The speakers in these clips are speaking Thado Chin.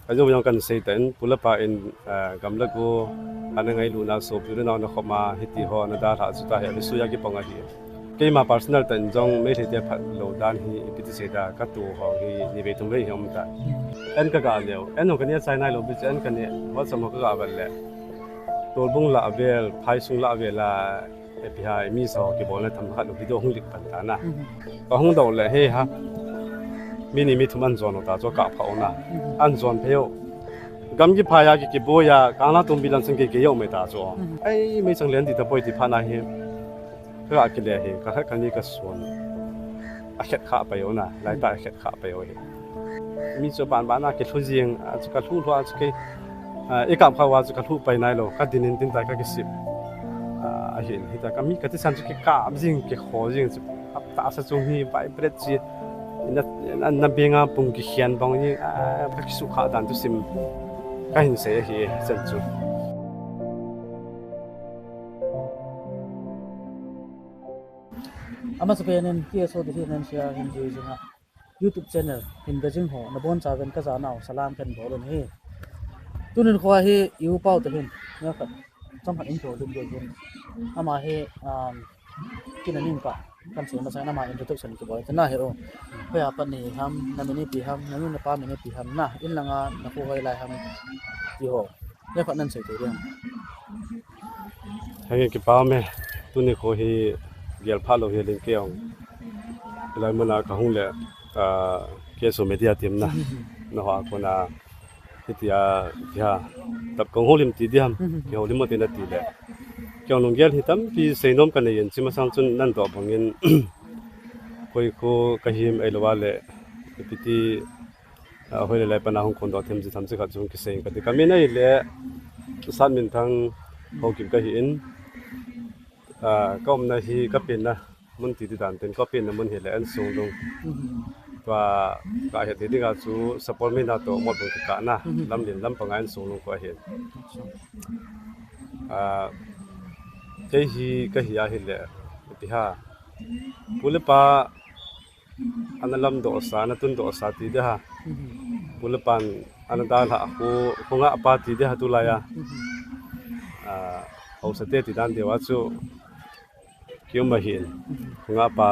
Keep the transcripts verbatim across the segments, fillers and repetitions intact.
Ajo jong kan sei tan, pu le pa in, ah, gam le go, ana ngailutna sopi le nao na khop ma, hiti ho, na dalha chu ta hi, a le suya kipang ahi. Keima personal tan jong, Meitei te phat lou dan hi, ipi ti sei ta, ka tu ho hi, ni vei thum vei hi um ta. An ka ga leo, an ho ka ne chai nai lou, bi an ka ne, WhatsApp ho ka ga val le. Tolbung la vel, Phaisung la vel la, A P I mi sa ho kibolna themkhat u video hung lik pan ta na. Mhm. Ka hung dou le he ha. Mi ni mi thum an jon u ta chu ka pha u na. Mhm. An jon phei u. Gam kiphai a ki kiboi a, ka na tum bilan sing ke ke yo me ta chu. Mhm. Ai, mei chang len ti ta poi ti pha na hi. Ka kile hi, ka khat ka ni ka suan. A khet kha pai u na, lai ta a khet kha pai u hi. Mi chu ban ban a kilhu jing, a chu ka lhu lhu a chu kei, a, i kap kha u a chu ka lhu pai nai lou, ka din in tin tai ka kisip. A, ahin, hita ka mi ka ti san chu kikap jing, kikho jing chu, ap ta sa chu hi vibrate chi, na, na, na benga pung kikhian bang hi, a, ka kisu kha dan tu sim, ka hin sei ahi, chan chu. Amasa pen in T S O te hin nan share hin jui jing a. YouTube channel hin ve jing ho, na bon chauvin ka jana u salam kan bol un hi. Tunin kho hi i u pau te hin, na khat, chomkhat in thou dum dum dum. Ama hi, um, kin a ning pa, kan sei masa in ama introduction kibol te na hi o. Hoiya pat na hi ham, na min ipi ham, na nu na pa min ipi ham na, in langa na kho hoilai ham, ti ho. Na khat nan sei te ding. Henge kipa me, tuni kho hi gel pha lou hi ling ke ong. Lai muna ka hung le, ah, K S O media team na, na ho a kona, hiti a, tia, tap kong holim ti diam, ki holim mo ti na ti le. Ki ong lung gel hi tampi sei nom ka nei in, chi masang chun nan doh bang in, koi kho ka him ei lou a le, ipi ti, ah, hoi le lai pana hung kon doh them chi tham chi khat chung kisei ka ti. Ka min ei le, Sat Min Thang, Ho Kim ka hi in, ah, ka umna hi ka penna mun ti ti dan ten, ka penna mun hi le An Sung Lung. Mhm. Tua ka het ding a chu Sapol mi na to mot bung ka na, Mhm. Lam Lin lam panga An Sung Lung ko hin. Acha. Ah, kei hi, ka hi a hi le, ipi ha. Pu le pa, ana lam doh sa, ana tun doh sa ti de ha. Mhm. Pu le pan, ana dalha khu, khu nga pa ti de ha tu lai a. Mhm. Ah, hausa te ti dan de wa chu, ki um ahin. Mhm. Khu nga pa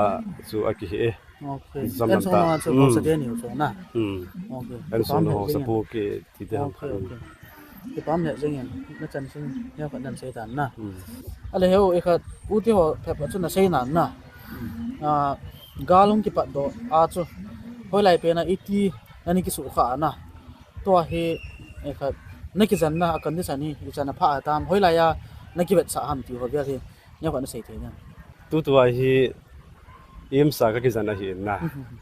chu a ki hi e. Okay. Zam An lam Sung ta. Lung a chu Mm. hausa te ni u chu na. Mm. Okay. An Sung Lung hausa pu ki ti de ha. Okay, okay. Kipam le jeng in, na chan sung, ya khat nan sei tan na. Hmm. Ale heu, e khat, u ti ho, phep chu na sei nan na. Hmm. Ah, gal hung kipat doh, a chu, hoilai pen a iti, na ni kisu kha na. Tua hi, e khat, na kijan na, a condition hi, i chan a pha a tam, hoilai a, na kivet sa ham ti ho, bia hi, ya khat na sei thei na. Tutua hi, imsa ka kijan ahi na. Mhm.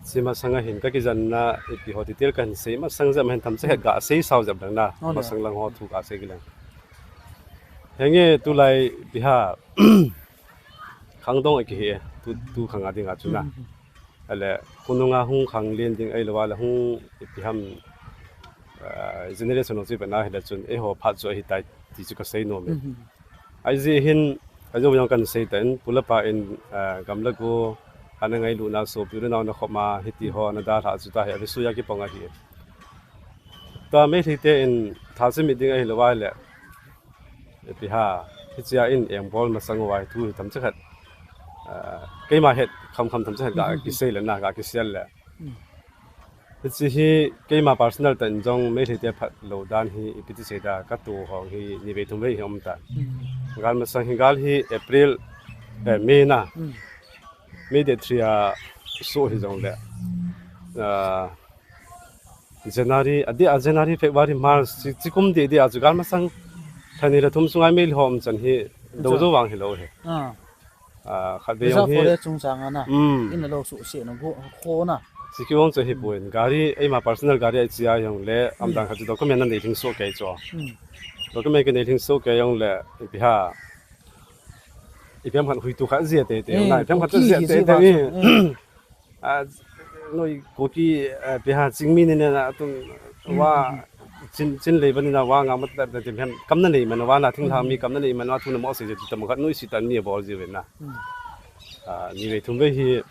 Chi masang a hin ka kijan na, ipi ho detail ka hin sei masang jep hin tham che het ga sei sao jep dang na. Oh, masang lang ho thu ka sei kilang. Henge tulai ipi ha khangdong a kihi tu, tu khang a ding a chu na. Mhm. Ale, khonung a hung khang len ding ei lou a le hung ipi ham, ah, generation ho chu ipi na hi le chun ei ho phat chu ahi tai ti chu ka sei nom e. Mhm. Ahi jeh hin, ajo jong kan sei tan, pu le pa in, ah, gam le go, ana ngailutna sopi le nao na khop ma, hiti ho, na dalha chu ta hi, a le suya kipang ahi. Tua Meitei te in, tha chu mit ding ahi lou a le, ipi ha, hichia in, eng bol masang u a hi thu hi tam che khat, ah, keima het, kham kham tam che khat, ga kisei le na, ga kisel le. Mm. Hichi hi keima personal tan jong Meitei te phat lou dan hi ipi ti sei ta ka tu ho hi ni vei thum vei hi um ta. Hmm. Gal masang hi gal hi April, eh, May na. Hmm. May date three a so hi jong le. Ah, January, a dia January, February, March, chi, chi kum dia dia chu gal masang thani le thum sungai May hom chan hi do jo vang hi lou hi. Ah. Ah, khat vei jong hi. Reserve forest chungchang a na. Hmm. In a lo su se na go kho na. Chi kihong chu hi poi. Gari, eima personal gari a chi a jong le, am dang khat chu document na nei lhing so kei chu. Hmm. Document ka nei lhing so kei jong le, ipi ha. Ipi ham khat hui tu khat jia te te, eh, na, ipi ham khat jia te te. Ah, noi Kuki, eh, ipi ha, Chingmi ni na, atum, wa, Chin, Chin lei bani na, wa nga mat da, da, da, kam na nei man, wa na thing thang mi kam na nei man, wa thu na mo se, tam khat noi si tan ni bol ji ve na. Hmm. Ah, ni ve thum ve hi,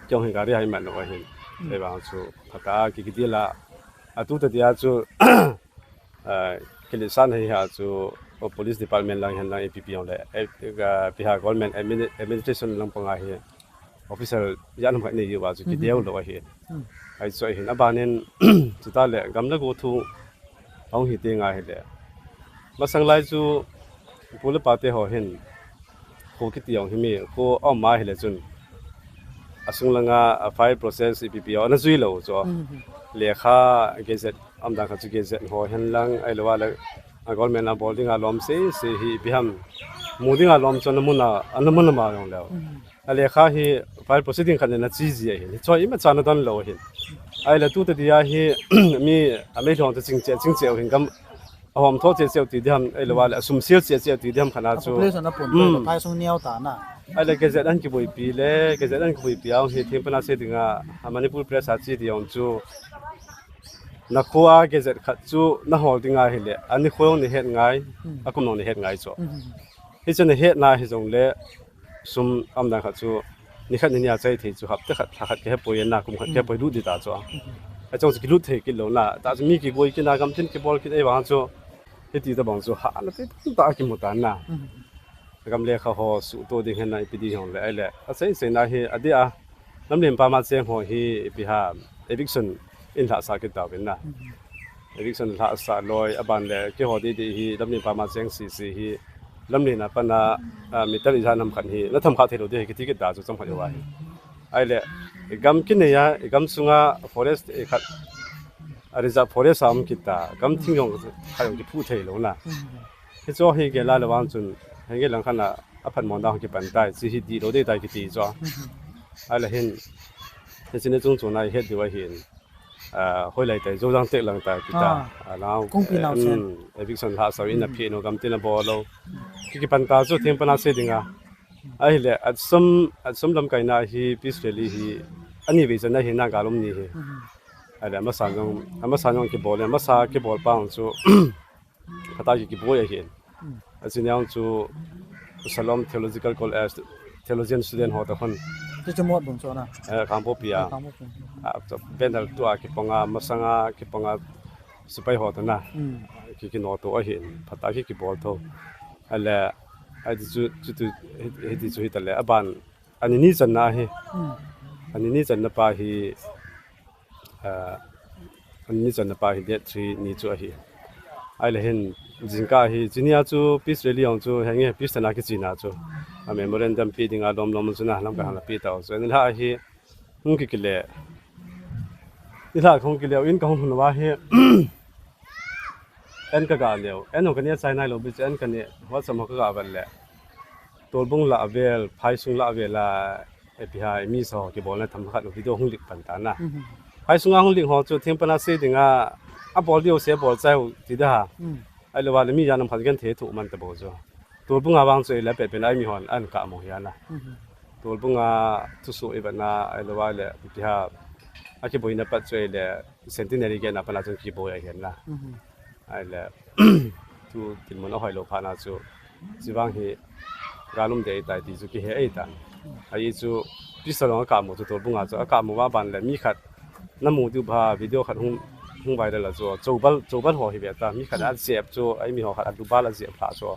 kyong hin gari hai man wa hin. Hmm. Ei bang chu, phata ki ki dila, Atu tadia chu, ah, kilesan hi ha chu, o police department lang hen lang A P P jong le, eh, ah, ipi ham government admini-, administration lang panga hi official ijat ham khat nei uva chu kideu lou ahi. Hmm. Ahi chu ahin abanin, chuta le gam le go thu ahung hi teng ahile. Masang lai chu pu le pa te ho hin kho kiti jong hi mi kho aum ahile chun, asung langa a file process ipi pi ho ana jui lou chu. Hmm. Lekha gazette, aum dan khat chu gazette ho hen lang, ahilou le a government a bol dinga lom sese hi ipi ham mu dinga lom chu ana mun a, ana mun a ma jong leu. Hmm. A lekha hi file proceeding khat nei na chi ji ahin. Hi chu imacha ana don lou ahin. Ahile tu tadia hi mi a meilhei ho chu ching che, ching che u hin gam ahom tho che che u ti diham, ahilou le asum sil che che u ti diham khat na chu. Population a pun, hmm, phai sung neo ta na. Ahile gazette ahin kiboipi le, gazette ahin kiboipi a hi thempen a sei dinga, a Manipur Press a chi di jong chu. Na kho a gazette khat chu na hol ding ahile, ani kho jong nei het ngai, hmm, akum jong nei het ngai chu. Hmm. Hichu nei het na hi jong le, sum aum dan khat chu, ni khat ni ni a chai thei chu, hapta khat, lha khat kihe poi na, kum khat kihe poi lut di ta chu. Hmm. Achung chu kilut thei kit lou na, ta chu mi kigoi kit na, gam tin kibol kit ei vang chu, hiti tabang chu, ha na ti ta kimu ta na. Hmm. Gam le kha ho suhto ding hen na ipi di jong le, ahile, asei sei na hi, adia, Lamlen pa ma cheng ho hi ipi ham, eviction in lhahsah kit tauvin na. Mhm. Eviction lhahsah loi, aban le keiho didi hi Lamlen pa ma cheng sisi hi Lamlen a pat a, ah, meter ijat ham khat hi na tham kha thei lou di hi kiti kit da chu chomkhat jouva hi. Ahile, gam kinei a, gam sunga forest, eh, khat, a reserve forest a um kit ta, gam thing jong khat jong kiphu thei lou na. Mhm. Hichu hi gel a le vang chun, henge lang khat a, aphatmo dan kipan tai, chi hi di lou dei tai kiti chu. Mhm. Ahile hin, hiche ni chung chung a i het diu ahin, ah, hoilai tai, Joujang tek lang tai kita. Ah. Ah, lang, kongpi eh, nau chen. Hmm, eviction lhahsah in a phi no gam tin a bol lou. Ki kipan ta chu thempen a sei dinga. Ahile, asom, asom lamkai na hi peace rally hi, ani vei chan a hi na galum ni hi. Mhm. Ahile, amasa jong, amasa jong kibol, amasa kibol pa chu. Phatah a ki, kiboi ahin. Hmm. Achi neo chu Shalom Theological College, theologian student ho toh khun. Chu chu Motbung chu na. Eh, Kangpokpi a. Kangpokpi. Ah, chu banner tu a kipong a, masang a kipong a, sepai ho toh na. Hmm. Ki, kino to ahin. Phatah a ki, kibol to. Ahile, ahi chu, chu tu, hi, hiti chu hita le, aban, ani ni channa hi. Hmm. Ani ni channa pa hi, ah, ani ni channa pa hi date three ni chu ahi. Ahile hin, jingkah hi, chuni a chu peace rally jong chu, henge peace thana kichena chu. A memorandum pe dinga lom lom chu na, lamkai hon a pe tau chu. Ani lha hi, hung kikile. Ni lha hung kile, in kahung lhun uva hi, an kaga leu. An hung kane chai nai lou, bi chu an kane, WhatsApp ho kaga vet le. Tolbung lah vel, Phaisung lah vel a, ipi ham, mi sa ho kibolna themkhat video hung leak pan ta na. Mhm. Phaisung a hung leak ho chu thempen a sei dinga, abol diu se bol chai u ti da ha. Mm. Ahilou le mi ijat ham khat genthei thu man ta bou chu. Tolbung a vang chu ahile pet pen a mi hon an kamo hi a na. Mhm. Tolbung a thusoh i vet na ahilou le ipi ham, akiboina pat chu ahile Centenary gate na pat a chun kiboi ahi na. Mhm. Ahile, tu dinmun ahoi lou phat na chu, chuvang hi, galum dei tai ti chu kihe ahi tan. Ahi chu, peace rally a kamo chu Tolbung a chu, akamo uva ban le mi khat, namu diu ba, video khat hung, hung viral a chu, Choubal, Choubal ho hi ve ta, mi khat ajep chu, ahi mi ho khat alubal ajep lha chu,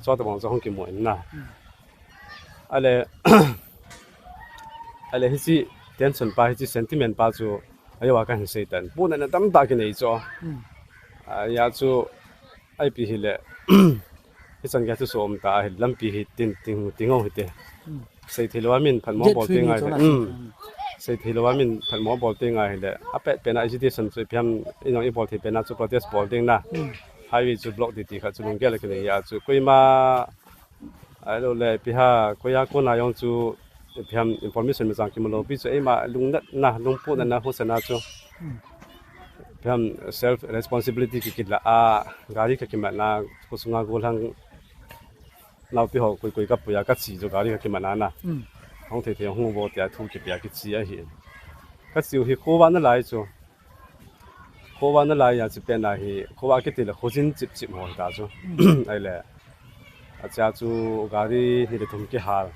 chu tabang chu hung kimu in na. Ahile, ahile hiche tension pa, hiche sentiment pa chu, ahi uva kahin sei tan. Puna na tamtah kinei chu. Hmm. Ahi a chu, ipi hile, hichan gei thusoh um ta, hi lampi hi tin, tin, tin ngou hite. Hmm. Seithei lou a min phatmo bol teng ahile. Hmm. Seithei lou a min phatmo bol teng ahile. Apet pen a agitation chu ipi ham, in jong ibol thei pen a chu protest bol ding na. Hmm. Highway chu block titi khat chu lunggel a kinei a chu. Koima Ahilou le, ipi ham, koiya kona jong chu, ipi ham, information imacha kimu lou pi chu, eima lungnatna, lungputna na husana chu. Hmm. Ipi ham, self responsibility ki, kila a, gari ka kimatna, khosunga gollhang naopi ho, koi, koi ka puiya, ka chi chu gari ka kimatna na. Hmm. Hung thei thei hung vo tia thu kipia kichi ahi. Ka chi u hi khovah nalai chu. Khovah nalai a chu pen a hi, khovah kiti le khojin chip chip ho ta chu. Hmm. Ahile, achea chu gari ni le thum kihal.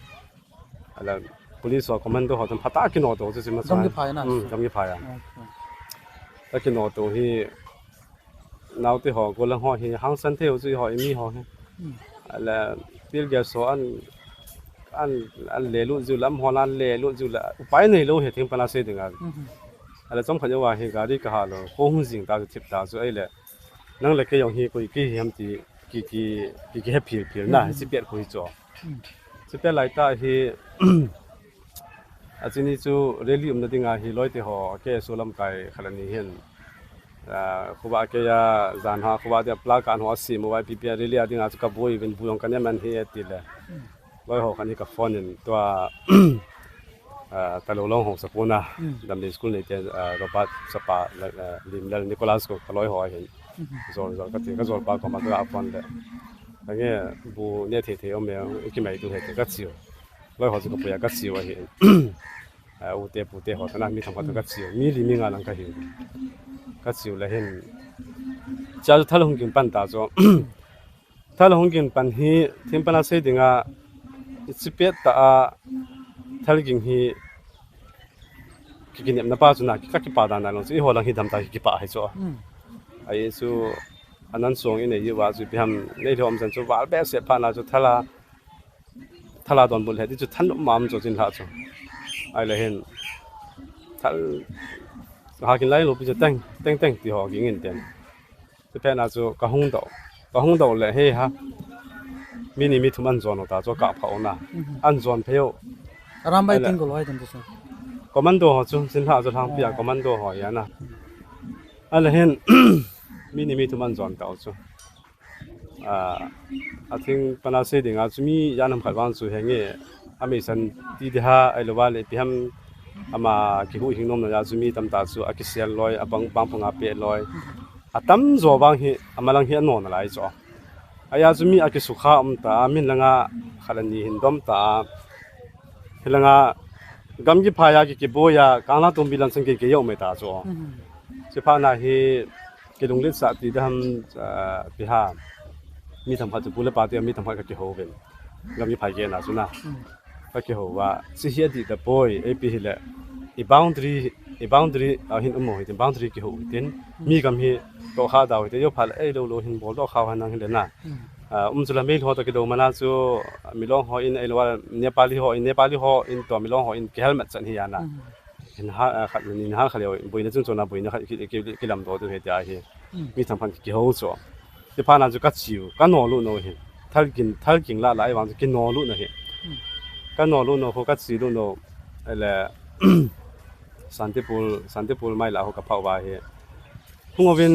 Ahile, police ho, commando ho, thum phatah a kino to chu, chu imacha. Dam kiphai na. Hmm, dam kiphai a. Okay. Ka kino to hi, naute ho, golang ho hi, hangsan thei ho chu ho, imi ho hi. Hmm. Ala, pil gas ho an, an, an le lut ju lam ho an le lut ju la, upai nei lo he thing pana sei dinga. Hmm. Ala chom khat yo wa hi gari ka ha lo, ko hung jing ta chu thip ta chu ai le. Nang le kei jong hi koi kei hi ham ti ki, ki, ki, ki he phil phil na, hmm, si piat koi cho. Hmm. Si piat lai ta hi, A chini chu rally umna dinga hi loite ho, K S O lamkai khat ani hin. Ah, khuba ke ya zan ha, khuba dia placard ho a sim u vai P P R rally a dinga chu ka bui vin bu jong ka nem an hi e ti le. Loi ho khat ni ka phone in tua, ah, Talou long ho sapuna, hmm, Damdei School nei te, ah, Robert sapa, ah, Limlal Nicholas ko ka loi ho ahin. Hmm. Zol zol ka ti, ka zol pa ko ma ka phone le. Ka nge bu ne the the om me, ki mai tu he te ka chiu. Loi ho chu ka puia ka chiu ahi. Ah, u te pu te ho tana mi thangkhat ka chiu. Mi li mi nga lang ka hi. Ka chiu le hin. Cha chu thal hung kin pan ta chu. Thal hung kin pan hi thim pana sei dinga, i chi pet ta a thal ging hi ki kinepna pa chu na, ka kipa dan dan lo chu, i ho lang hi dam ta ki kipa hi chu. Hmm. Ai chu anan song i nei wa chu pi ham nei lhom chan chu val be se pha na chu thala, thala don bul he ti chu than ma am chu chin lha chu. Ai le hin thal ha kin lai lo pi chu teng, teng, teng ti ho ging in ten. Ti pet na chu ka hung dou. Ka hung dou le he ha. Mi ni mi thum an jon ta chu ka pha na. Mhm. An jon phei u. Arambai ai le ting ko loi den chu. Commando ho chu chin lha chu lhang pia, oh, commando ho ya na. Ai le hin mi ni mi thum an jon ta chu. Ah, a thing pana sei dinga chu mi ya nam khat vang chu henge, a mei san ti di ha, ai lo va le pi ham ama ki hu hing nom na ya chu mi tam ta chu a ki sel loi, a bang, bang panga pe loi. A tam zo vang hi, ama lang hi a non lai chu. A ya chu mi a ki sukha um ta, a min langa khat ani hin dom ta. Hi langa gam ki pha ya ki ki bo ya, kang la tum bi lang sang ki ki yo me ta chu. Mhm. Chi pha na hi, Kilunglet sa ti dam, ah, pi ha. Mi thangkhat chu pu le pa te, mi thangkhat ka kiho ven. Gam ki phai ke na chu na. Hmm. Ka kiho va. Chi hi a di ta poi, ei pi hi le. I boundary, i boundary, a hin um mo hi tin boundary kiho hi tin. Hmm. Mi gam hi to kha dau hi te, yo pha le, ei lo lo hin bol to kha ha nang hi le na. Hmm. Ah, um chu la mei ho to ki do mana chu, mi long ho in, ei lo wa, Nepali ho in, Nepali ho in to mi long ho in, ki helmet chan hi ya na. Hmm. Hin ha, ah, khat ni ha khat leo, boina chun chuna boina khat ki, ki, ki lam do tu he tia hi. Hmm. Mi thangphan ki ho chu. Ti pha na chu ka chiu, ka no lu no hi. Thal kin, thal kin la la ai vang chu ki no lu no hi. Hmm. Ka no lu no ho ka chi lu no. Ele, Santipur, Santipur mai la ho ka phau va hi. Hung ovin,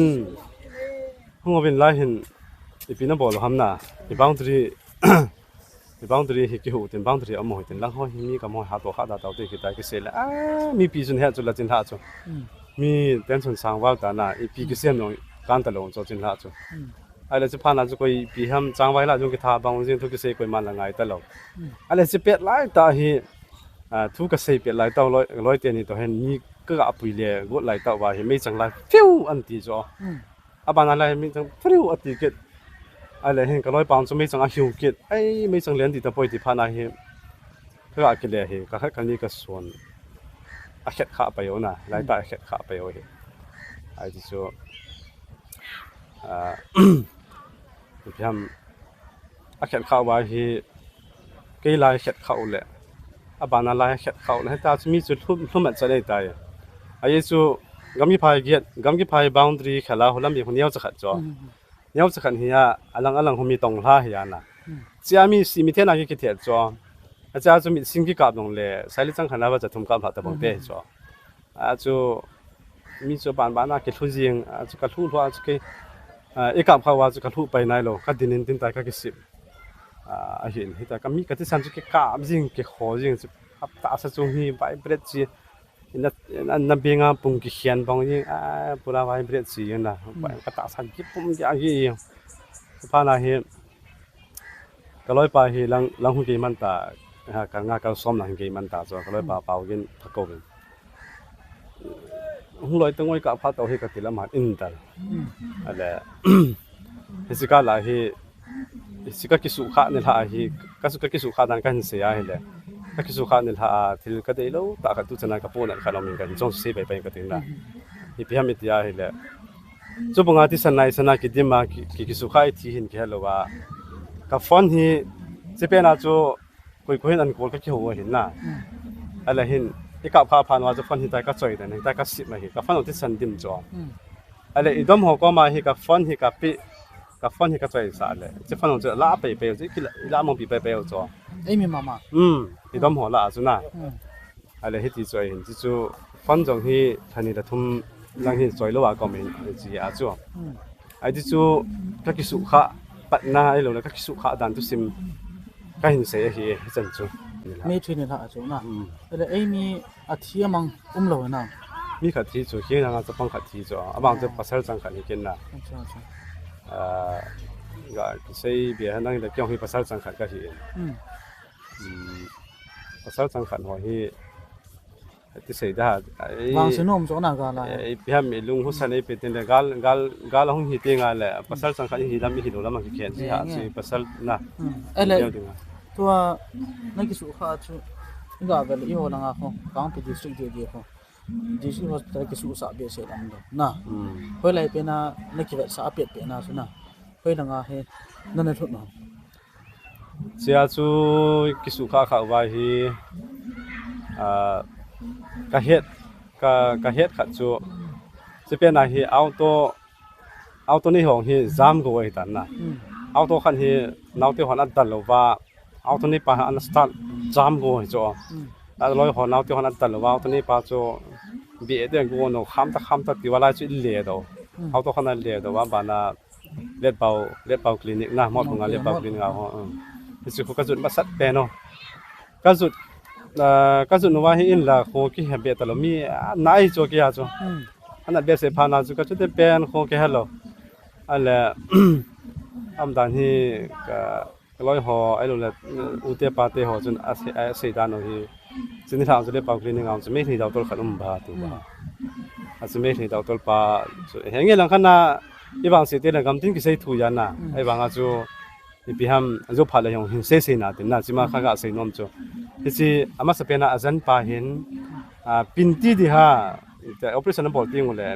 hung ovin lai hin, ipi na bol ham na, i boundary, i boundary hi kihu tin, boundary amo hi tin, lang ho hi mi kam ho ha to ha da tau te ki ta ki se le, ah, mi pi chun he chu la chin ha chu. Hmm. Mi tension sang val ta na, ipi ki sem no kan ta lo cho chin ha chu. Hmm. Ai le chu pha na chu koi pi ham chang vai la jong ki tha bang jing thu ki se koi man la ngai ta lo. Hmm. Ai le chu pet lai ta hi, ah, thu ka sei pet lai ta loi, loi te ni to hen mi ka ga pui le, got lai ta va hi mei chang lai, fiu an ti cho. Hmm. A ban a lai mi chang friu a ti kit. A le hin ka loi pang chu mei chang a hiu kit. Ai, mei chang len ti ta poi ti pha na hi. Ka ga kile hi, ka khat ka ni ka suan. A khet kha pai o na, lai ta a khet kha pai o hi. Ai ti chu. Ah, ti phiam. A khet kha va hi, kei lai khet kha u le. A ban a lai khet kha u le. Heta chu mi chu lhum, lhum at cha nei ta ya. A ye chu, gam ki phai giat, gam ki phai boundary khala, hulam mi hu neo cha khat cho. Hmm. Neo cha khat hi a, alang alang hu mi tong hla hi a na. Hmm. Chia mi si mi thena ki ki thiat cho. A cha chu mi sing ki kap dong le, sai le chang khana va cha thum kap hla ta bang te cho. A chu, mi chu ban ban a ki lhu jing, a chu ka lhu lhu a chu ki, a, i kap kha va chu ka lhu pai nai lo, ka din in tin tai ka ki sip. A, a hin, hita ka mi ka ti san chu ki kap jing, ki kho jing chu, hap ta sa chu hi vibrate chi, na, na, na binga pung ki hian bang jing, a, pura vibrate chi jing na, hmm, ka ta san ki pum ki a ki jing. Pha na hi, Ka loipa hi lang, lang hung kei man ta, ha, kal nga kal som lang hung kei man ta, chu ka loipa, hmm, pau gin thak ko gin. Hung loi tengoi ka pha to hi ka ti lam hat in tal. Hmm. Ale, hi si ka la hi, hi si ka kisu kha ni la hi, ka su ka kisu kha dan ka hin se a hi le. Ka kisu kha ni la a, thil ka dei lo, ta ka tu chana ka pu na ka lo min ka hin chong se pai pai ka tin la. Hmm. ipi ham iti ahile, chubanga thisan nai sana kidim a ki, ki, kisukha ithi hin kihelou a, ka phone hi, chepet na chu, koi koi hin an call ka kihou ahin na. Hmm. Ahile hin, i kap kha phat uva chu phone hitia ka choi den, hitia ka sip ahi, ka phone u thisan dim chu. Hmm. Ahile i dom ho koma hi ka phone hi ka pe, ka phone hi ka choisah le, hiche phone u chu la pei pei u chu, kila, la mong pi pei pei u chu. Eimi mama. Hmm, i dom ho lah a chu na. Hmm. Ahile hiti chu ahin, chuchu phone jong hi lha ni lha thum lang hi choi lou a ka um in, chi a chu. Hmm. Ahiti chu ka kisukha patna ahilou le ka kisukha dan thusim ka hin sei ahi, hichan chu. May three ni lha a chu na. Hmm. Ahile eimi a thi a mang um lou na. Mi khat thi chu, khi na nga chapang khat thi chu. Abang chu, ah, pasal chang khat hi ken na. Acha, acha. Ah, ga kisei be ha nang le kei hi pasal chang khat ka hi. Hmm. Hmm. Pasal chang khat ho hi ti sei da, ei, vang se nom chu na ga la. Ei, ipi ham i lung husa nei pe tin le gal, gal, gal hung hi ti nga le, pasal chang khat hi lam hi lou lam a kikhen si ha, nge, nge, si pasal na. Hmm. Ahile, deu ding a. Tua, na kisukha chu, i ga vel i ho langa ho, Kangpokpi district deu deu ho. District hospital kisusah behseh lam deu na. Hmm. Hoilai pen a, na kivetsah a pet pet na chu na. Hoilanga hi, na na lhut na. Chia chu kisukha kha uva hi, ah, ka het, ka, ka het khat chu, chepet na hi auto, auto nei ho hi jam go ahi tan na. Hmm. Auto khat hi naote hon adal lou va, auto nei pa ana start jam go hi chu. Hmm. Aloi ho naote hon adal lou va, auto nei pa chu be te go no kham ta kham ta ti va lai chu i le dou. Hmm. Auto khat a le dou va, bana Letpao, Letpao Clinic na, Motbung a Motbung a, Letpao Motbung Clinic a ho. Hmm. Hichu khu ka jut masat pen o. Ka jut, ah, ka jut uva hi in la khu kihe be talou mi, ah, nai chu kia chu. Hmm. Ana behseh phat na chu ka jut te pen khu kihe lou. Ahile, aum dan hi ka, ka loi ho, ahilou le, u te pa te ho chun a sei, a sei dan u hi. Chuni lhang chu Letpao Clinic a chu Meitei doctor khat um ba tu ba. Hmm. A chu Meitei doctor pa chu, henge lang khat na, i vang se te le gam tin kisei thu ya na. Hmm. Ei vang a chu, ipi ham, a jo pha le jong hin sei sei na tin na, chima kha ga sei nom chu. Hichi, amasa pen a ajan pa hin, a, pin ti di ha, te operation a bol ti ngu le,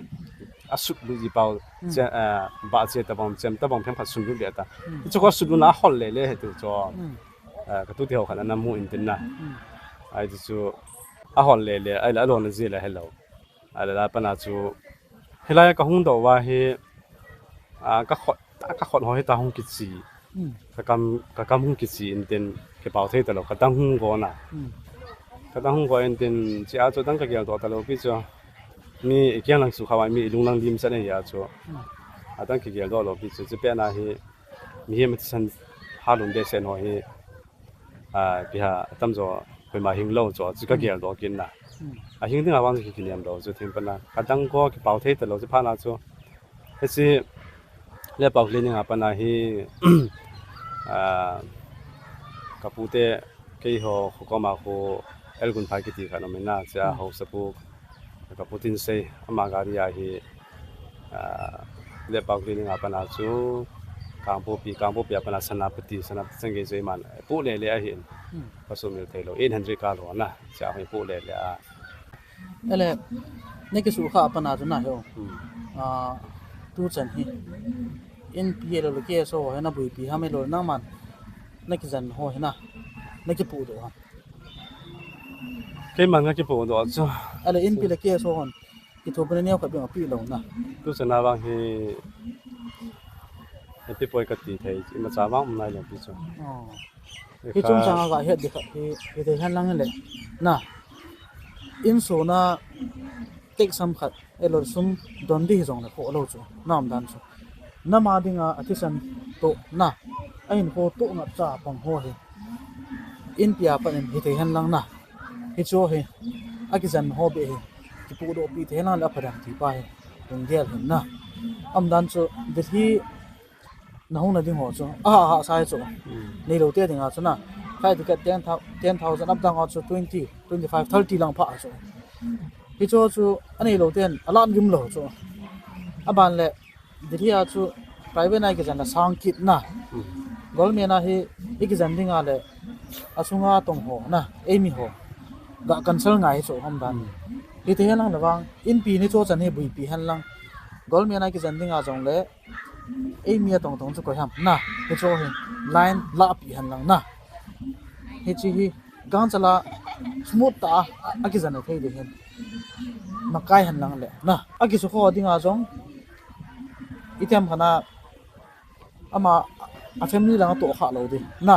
a sut lu ji pau, hmm, che, a, ba che ta bang, chem ta bang phem khat sun lu le ta. Hmm. Chu ko sut lu na hol le le he tu chu. Hmm. Ah, ka tu te ho khat ana mu in tin na. Hmm. Ahiti chu a hol le le, ahile a lona jeh le helou. Ahile la pana chu, hilai ka hung doh uva hi, ah, ka khut, ka khut ho hita hung kichi. Hmm. Ka kam, ka kam hung kichi in tin, kipao thei talou, ka dang hung go na. Hmm. Ka dang hung go in tin, chia chu dang ka gel doh talou pi chu. Mi i kiang lang sukha uva, mi i lung lang lim chan ahi a chu. Hmm. A dang kigel doh lou pi chu, chepet na hi, mihem thisan halum behseh ho hi, ah, ipi ham atamjo koima hing lou chu, chu ka, hmm, gel doh kit na. Hmm. A hing ding a vang chu ki, kinem lou chu, thim pana. Ka dang ko kipao thei talou chu phat na chu. Hichi Letpao Clinic a pana hi, ah, ka pu te keiho, kho koma khu Elgun Phai kiti khat um in na, chia, hmm, haosapu, ka pu Tinsei, ama gari a hi, ah, Letpao Clinic a pana chu, Kangpokpi, Kangpokpi a pana Senapati, Senapati chan gei chu iman, pu le le ahin, hmm, ka sumil thei lou, eight hundred ka lo na, chia hi pu le le a. Ele, na kisukha a pana chu na he o. Hmm. Ah, tu chan hi. Inpi ahilou le K S O ho hi na buipi ham ahilou le nangman na kijen ho hi na, na kipudoh ham? Keiman ka kipudoh chu. Ele, Inpi le K S O hon kithopi na neo khat beh a pe lou na. Tu chan a vang hi, happy poi ka ti thei, imacha vang um nai lou pi chu. Oh. Hiche chungchang a ga het ding khat hi, hithei hen lang le. Na. Insung a tek sam khat, ahilou le sum don ding hijong le khoh lou chu. Na umdan chu. Nama dinga, athisan toh na. Ahinkho toh ngapcha pang ho hi. Inpi a pat in hithei hen lang na. Hiche hi. Akijen ho beh hi. Kipudoh pi thei hen lang le apha ding ti pa hi. Lunggel hin na. Umdan chu, Delhi na hung na ding ho chu, a ha, ha, sai chu. Hmm. Neilou te dinga chu na. Flight ticket ten thou-, ten thousand up down a chu twenty, twenty-five, thirty lang pha chu. Hichu chu, aneilou ten, alan gim lou chu. Aban le, Delhi a chu, private a kijen le sang kit na. Hmm. Government a hi, i kijen dinga le, asunga tong ho na, eimi ho. Ga cancel ngai chu, umdan. Hmm. Hiti hen lang le vang, inpi ni cho chan hi buipi hen lang. Golmena kijen ding a jong le, ei mi a tong tong chu koi ham na. Hicho hi line la pi hen lang na. Hichi hi gangchala smooth ta a, a kijen a thei ding hen. Makai hen lang le na. A kisu kho ding a jong, itiam khana ama a family langa to kha lo di na.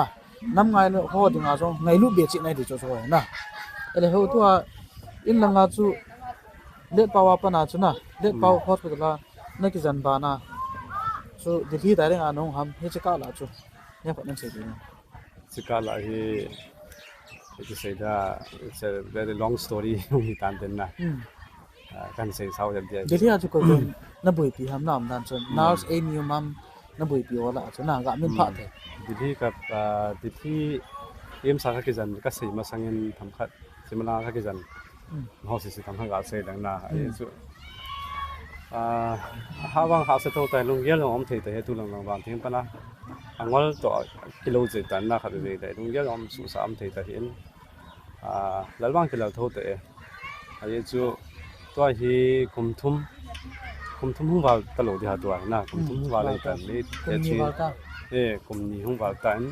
Nam ngai lo ho dinga jong ngailu be chi nai di chu chu na. Ele ho tua in langa chu let pau a pana chu na. Let pau hospital a na kijen bana chu Delhi direct a nong ham hi chi ka la chu. Ne ko nan sei di na. Chi ka la hi, hi chi sei da, it's a very long story, hung hi tan den na. Hmm. Ah, kan sei sao jam dia. Delhi a chu koi koi na buipi ham na um dan chu. Hmm. Nurse ei mi um am na buipi o la chu na ga min pha the. Delhi ka, ah, Delhi em sa ka kijen ka sei masangin themkhat. Simla ka kijen. Hmm. Ho si si themkhat ga sei dang na. Ai chu. Ah, ha vang ha se tho tai lunggel jong um thei tai he tu lang lang vang thing pana. Angol to kilo je tan na khat je tai lunggel jong um su sa um thei tai hin. Ah, lal vang kilal tho te. Ai chu tua hi kum thum, kum thum hung val ta lo di ha tua na, kum thum hung val ta ni, kum ni val ta. Eh, kum ni hung val ta in,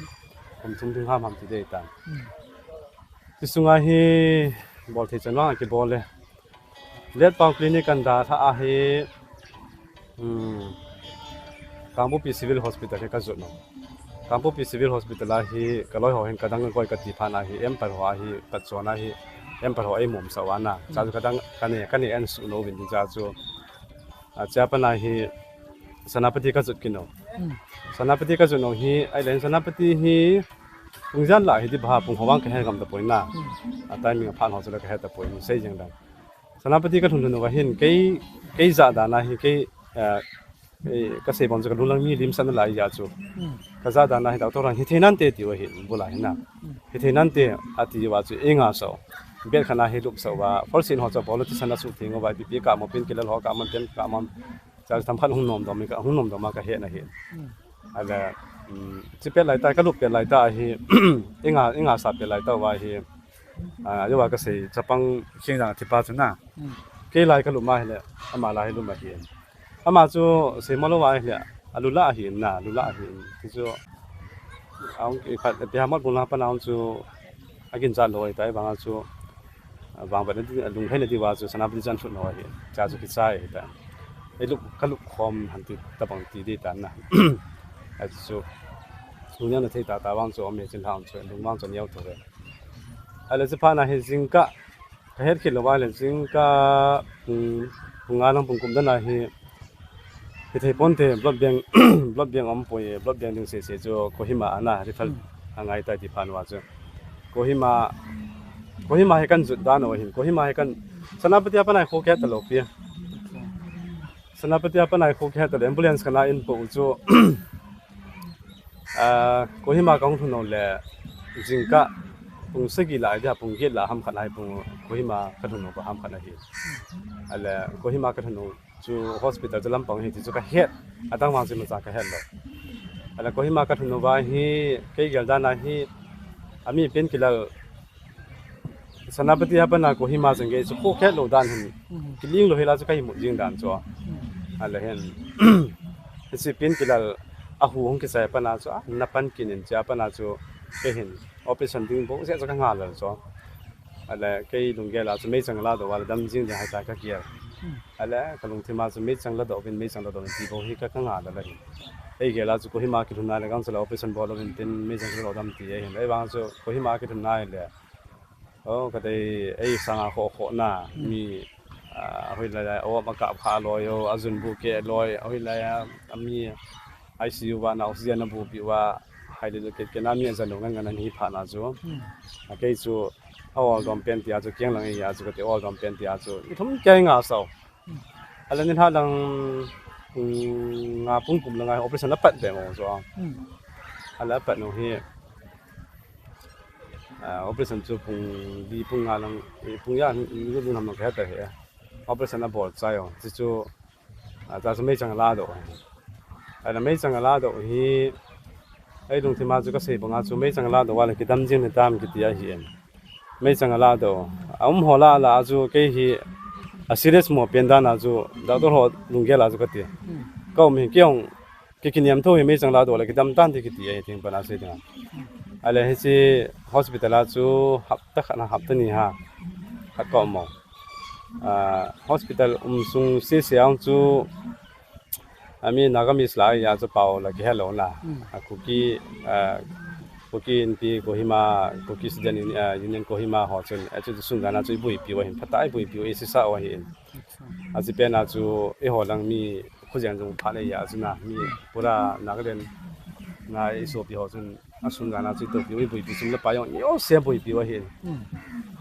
kum thum ding ham ham ti dei ta. Hmm. Ti sunga hi bol thei chan vang a kibol le. Let pau clinic kan da tha a hi, Hmm. Kangpokpi Civil Hospital hi ka jot nau. Kangpokpi Civil Hospital a hi ka loi ho hin ka dang koi ka ti phan a hi, em par ho a hi, ka chon a hi, em par ho ei mom sa wa na. Cha chu ka dang ka ne, ka ne en su no vin cha chu. A cha pan a hi Senapati ka jot kit nau. Hmm. Senapati ka jot nau hi, ai len Senapati hi pung jan la hi di ba pung ho vang ka he gam ta poi na. Hmm. A timing a phan ho chu la ka he ta poi, sei jeng dang. Senapati ka lhun lhun uva hin, kei, kei ja dan a hi, kei, eh, eh, ka sei bang chu ka lunglang mi lim san lai ja chu. Hmm. Ka ja dan a hi doctor han hi thei nante ti uva hin, bula hin na. Hmm. Hi thei nante a ti uva chu, i nga so. Bed khan a hi lup so uva, first aid ho chu, politician a su thing uva, P P E ka mo, painkiller ho ka mo, pen ka mo. Cha chu themkhat hung nom dom, ka hung nom dom a ka he na hi. Hmm. Ala, um, chi pet lai ta, ka lup pet lai ta hi, i nga, i nga sa pet lai ta uva hi, ah, yo wa ka sei, chapang sing jang thi pa chu na. Hmm. Kei lai ka lup ma hi le, ama lai hi lup ma hi. Ama chu sei mo lo wa hi le, a lu la hi na, lu la hi. Ti chu, aung ki khat, pi ha mo bung la pa na aung chu, a kin cha lo ai tai bang a chu, Vang vet na di, lung hei na di uva chu Senapati chan thut na hi. Cha chu kichai hi ta. Ei lup, ka lup khom han ti tabang ti di ta na. Ai chu. Su nia na thei ta ta vang chu om e chin hang chu lung vang chu niau tho ve. Ai le chu pha na hi jingkah. Ka het khit lo uva le jingkah, um, pung nga lang pung kum dan a hi. Hithei ponte, blood bank, blood bank um poi, blood bank ding sese chu Kohima a na refer a ngai tai ti phan uva chu. Kohima, Kohima hi kan jot dan uva hin, Kohima hi kan Senapati a pan a hi kho khe ta lo pi. Senapati a pan a hi kho khe ta lo, ambulance kan a in po u chu. Ah, Kohima ka hung lhun u le jingkah pung sagi lai dia pung get la ham khat a hi pung Kohima ka lhun u pa ham khat a hi. Ale Kohima ka lhun u chu hospital chu lampang hi ti chu ka het. Adang vang chu imacha ka het lo. Ala Kohima ka lhun uva hi, kei gel dan a hi, ami painkiller Senapati a pan a Kohima chang gei chu kho khet lo dan hin. Mhm. Kiling lo hi la chu ka imut jing dan chu. Mhm. Ala hin. Hiche painkiller a hu hung kisai pan a chu, a, na pan kin in cha pan a chu, kei hin operation ding bo se chu ka nga lal chu. Ala kei lunggel a chu meichang la doh uva le dam jing ding hai ta ka kiel. Hmm. Ala ka lungthim a chu meichang la doh uvin, meichang la doh uvin ti bo hi ka, ka nga lal ahi. Ei gel a chu Kohima kilhun a le gangcha la operation bol uvin tin meichang la doh dam ti ahi. Ei vang chu Kohima kilhun a le. Oh, ka dei ei sanga kho kho na, hmm, mi, ah, hoilai a, oh, ma kap kha loi, oh, a jun bu ke loi, hoilai a, a mi, I C U uva na oxygen a bu pi uva, hai le ke, ke na mi a janu ngan ngan hi pha na chu. Hmm. A kei chu, a ol dom pen ti a chu, kiang lang ei a chu, ka te ol dom pen ti a chu. I thum kei nga sao. Hmm. Ala ni ha lang, um, nga pung kum lang a operation a pat be mo chu. Hmm. Ala pat no hi, ah, operation chu pung li pung nga lang, eh, pung ya, ni lu nam ka ta he. Operation a bol chai o. Chu chu, ah, ta chu meichang la doh. Ala meichang la doh hi, ei lungthim a chu ka sei bang a chu meichang la doh uva le kidam jing ni tam kiti ahi em. Meichang la doh. A um ho la la a chu kei hi a serious mo pen dan a chu doctor ho lunggel a chu kati. Ka um hi kei hung ki kiniam tho hi mei chang la do le kidam tan ti kiti ahi thing pan a sei ding a. Ale hiche hospital a chu hapta khat na hapta ni ha khat ka um mo. Ah, hospital um sung sese ang chu ami Nagamese la a chu pao la kihello na. A Kuki, ah, Kuki Inpi Kohima, Kuki Student Uni-, ah, Union Kohima ho chun, a chu sung dan a chu i buipi u ahin, phatah a i buipi u, i sisa u ahin. A chi pen a chu i ho lang mi khu jeng jong pha le ya chu na, mi pura Nagaland nga i sopi ho chun a sung dan a chu i topi u, i buipi sum le pai jong i o se buipi u ahin.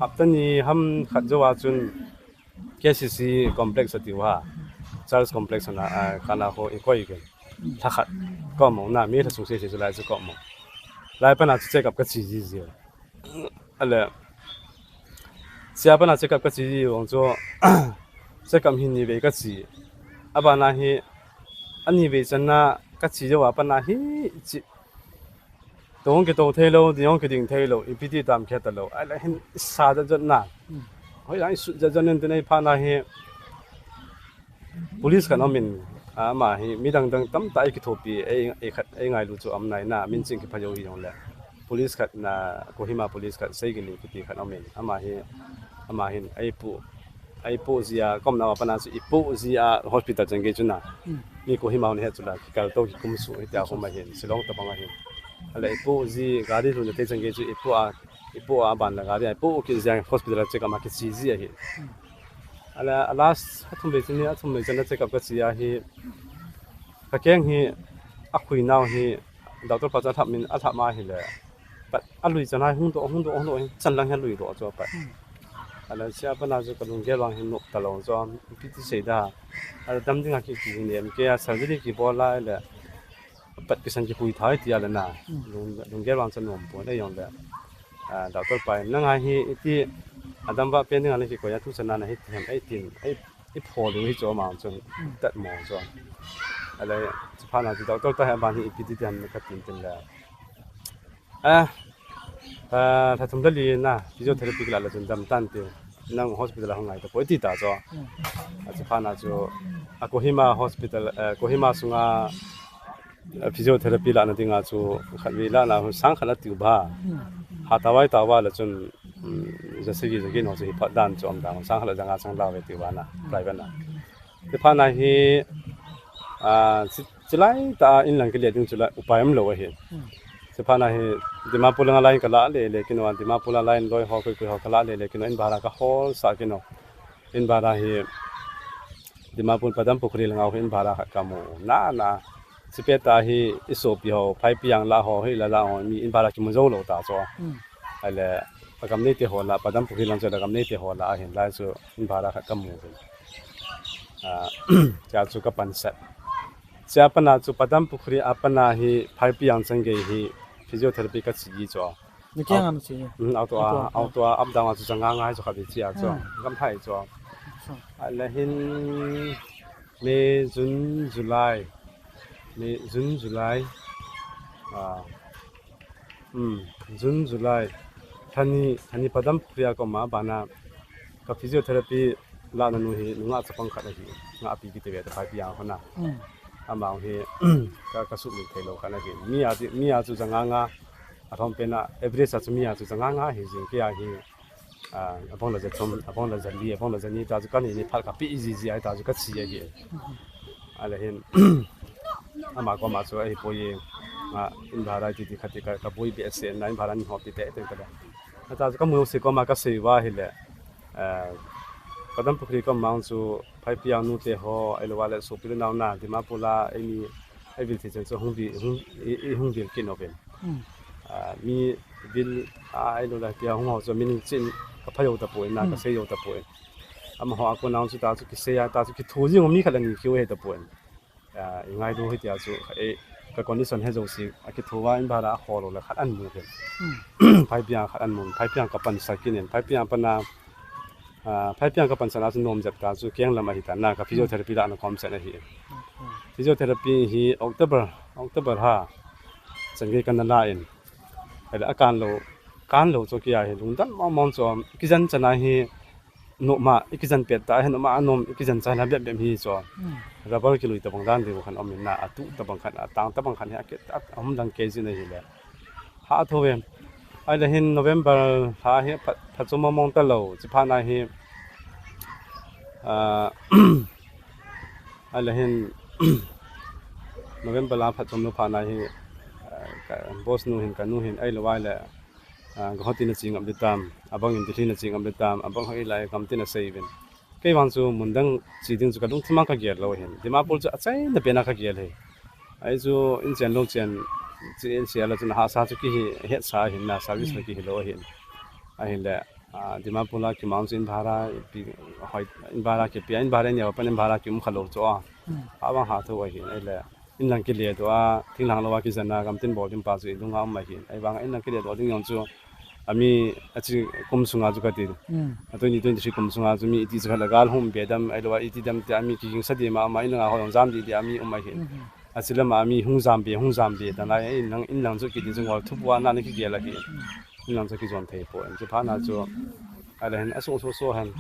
Hapta ni ham khat jou a chun K C C complex a ti u ha, Charles complex na, ah, kana ho i koi ken. Lha khat. Ka um mo na, mi lha sung sese chu lai chu ka um mo. Lai pan a chu check up ka chi ji ji. Ale, sia pan a check up ka chi ji vang chu, check up hi ni vei ka chi. A ban a hi, a ni vei chan na ka chi jou a pan a hi chi. To hung kito thei lou, ding hung kiding thei lou, ipi ti tam khe ta lou. Ale hin i sa jat jat na. Hoi lang i sut jat jat nin tin ei pha na hi. Police khat um in, ama hi midang dang tamtah ei kithopi, ei, ei khat, ei ngailu chu um nai na, min ching kipha jou hi jong le. Police khat na, Kohima police khat, Seigini kiti khat um in, ama hi, ama hin, ei pu, ei pu ji a, kom na pa na chu i pu ji a, hospital chang gei chu na. Mi Kohima hun he chu la, kikal to kikum su, hitia hom ahin, Shillong tabang ahin. Ale i pu ji, gari lu na te chang gei chu i pu a, i pu a ban la gari a, i pu ki ji a, hospital check up ma ki chi ji ahi. Ale, a last, a thum vei chini, a thum vei chana check up ka chi a hi, ka keng hi, a khui nau hi, doctor pa cha thap min, a thap ma hi le, pat a lui chana hung do, hung do, hung do, chan lang hi a lui do cho pat. Ale, sia pa na chu ka lunggel vang hi nop ta lo cho, pi ti sei da. Ale, dam ding a ki ki nem ke a surgery ki bol lai le, pat kisan kikhui thai tia le na. Lung, lunggel vang chan nom pon ei jong le. Ah, doctor pa in, "Nang a hi iti adam va pen ding a le kikoi a tu chan na na hi them ei tin, ei, i pho lu hi cho ma chun tat mo cho." Ale, chu pha na chu doctor ta he ban hi ipi ti ti han ka tin tin le. Ah, ah, tha thum da li na, physiotherapy la la chun dam tan ti. Nang hospital a hung ngai ta poi ti ta cho. A chu pha na chu, a Kohima hospital, eh, Kohima sunga, eh, physiotherapy la na ding a chu khat vei la na hun sang khat la tiu ba. Ha ta vai ta va la chun, mm, ja sagi ja gin ho chu hi phat dan chu um dan sang khat la ja nga chang la ve tiu ba na, private na. Ti pha na hi, ah, chi, chi lai ta in lang ki le ding chu la upai um lo ahi. Ti pha na hi Dimapur lang a line ka la le le kino, Dimapur a line loi ho koi koi ho ka la le le kino, in bara ka hol sa kino. In bara hi Dimapur Padam Pukhri lang a ho in bara khat ka mu. Na, na. Chi pe ta hi i sopi ho, Phaipiang la ho, hi la la ho, mi in bara ki mu zo lo ta cho. Ale, a gam nei te ho la, Padam Pukhri lang cho la gam nei te ho la, a hin lai chu in bara khat ka mu. Ah, tia chu ka pan sat. Sia pa na chu Padam Pukhri a pa na hi Phaipiang chang gei hi physiotherapy ka chi ji cho. Ni kya ngam chi. Mm, auto a, auto a, up down a chu chang nga nga hi chu kha bi chi a cho. Gam thai cho. Ale hin May, June, July. May, June, July. Ah, Hmm, June, July. Thani, thani Padam Pukhri a koma bana ka physiotherapy la na nu hi nunga chapang khat ahi. Nga api kiti ve ta Phaipiang hona. Ama hi ka, ka sumil thei lo khat ahi. Mi a chu, mi a chu janga nga a thom pena average a chu mi a chu janga nga hi jing ke a hi. Ah, abang la ja thum, abang la ja li, abang la ja ni ta chu ka ni ni phal ka pi ji ji ai ta chu ka chi ahi. Ale hin, ama koma chu ahi poi, ah, in bara ti ti khat ti ka, ka boi be se na in bara ni hop ti te te ka le. Ata chu ka mu se koma ka sei va hi le. Eh, Padam Pukhri koma chu Phaipiang nu te ho, ai lo va le sopi le nau na, Dimapur la, ai ni, ai vil ti chen chu hung vi, hung, i, i hung vil kin oven. Ah, mi vil, ah, ai lo la pia hung ho chu min chin ka pha yo ta poi na, ka sei yo ta poi. Amaho a kona chu ta chu kisei a, ta chu kithu jing mi khat la ni kiu he ta poi. Ah, i ngai lu hi tia chu, eh, ka condition he jo si, a kithu va in bara a kho lo la khat an mu ke. Phaipiang khat an mu, Phaipiang ka pan sa kinin, Phaipiang pana, ah, Phaipiang ka pan sa na chu nom jep ta chu keng lam ahi ta na, ka physiotherapy la na kom sa na hi. Physiotherapy hi October, October ha. Chang ge kan na la in. Ai la kan lo, kan lo chu kia hi lungdam mong mong chu, kijan chana hi, noma, ikijen pet ta, ahin noma, anom, ikijen chai na bep bep hi chu. Hmm. Rubber kilui tabang dan ding khan um in na, atu tabang khan, atang tabang khan hi, akit, at, ahung dang kei jin ahile. Ha tho ve. Ahile hin November lha hi phat, phatchom mong mong ta lou, chi phat na hi, ah, ahile hin November lha phatchom lou phat na hi, ah, ka boss nu hin, kanu hin, ahilou ahile, ah, Guwahati na che ngap ding tam, abang in Delhi na che ngap ding tam, abang hoi lai kam tin asei uvin. Kei vang chu mun dang che ding chu ka lungthim a ka gel lou hin. Dimapur chu achaina pen a ka gel hi. Ahi chu in chen lou chen, che in sia la chu na hahsa chu kihi hetsa hin na service la kihi lou hin. Ahin le, ah, Dimapur la kimang chu in bhara, pi, hoi, in bhara kipi, in bhara neo pan in bhara ki um kha lou chu a. Hmm. Abang ha tho ahin, ahile. In lang kile doh a, thinglhang lou a kijen a, gamtin bol ding pa chu i lung a um ahin. Ahivang in lang kile doh ding jong chu, ami, achi kum sunga chu kati. Hmm. A twenty twenty-three kum sunga chu mi iti chu khat la gal hung be dam, ahilou a iti dam te ami kiging sa di ma, ama in lang a ho jong jam di di ami um ahin. Hmm. Achi lam a mi hung jam be, hung jam be, dan lai in lang, in lang chu kiti chu ngol thup a na ni kigel ahi. Hmm. Inlang chu kijon thei poi. Chu phat na chu, ahile hin, aso so so hin,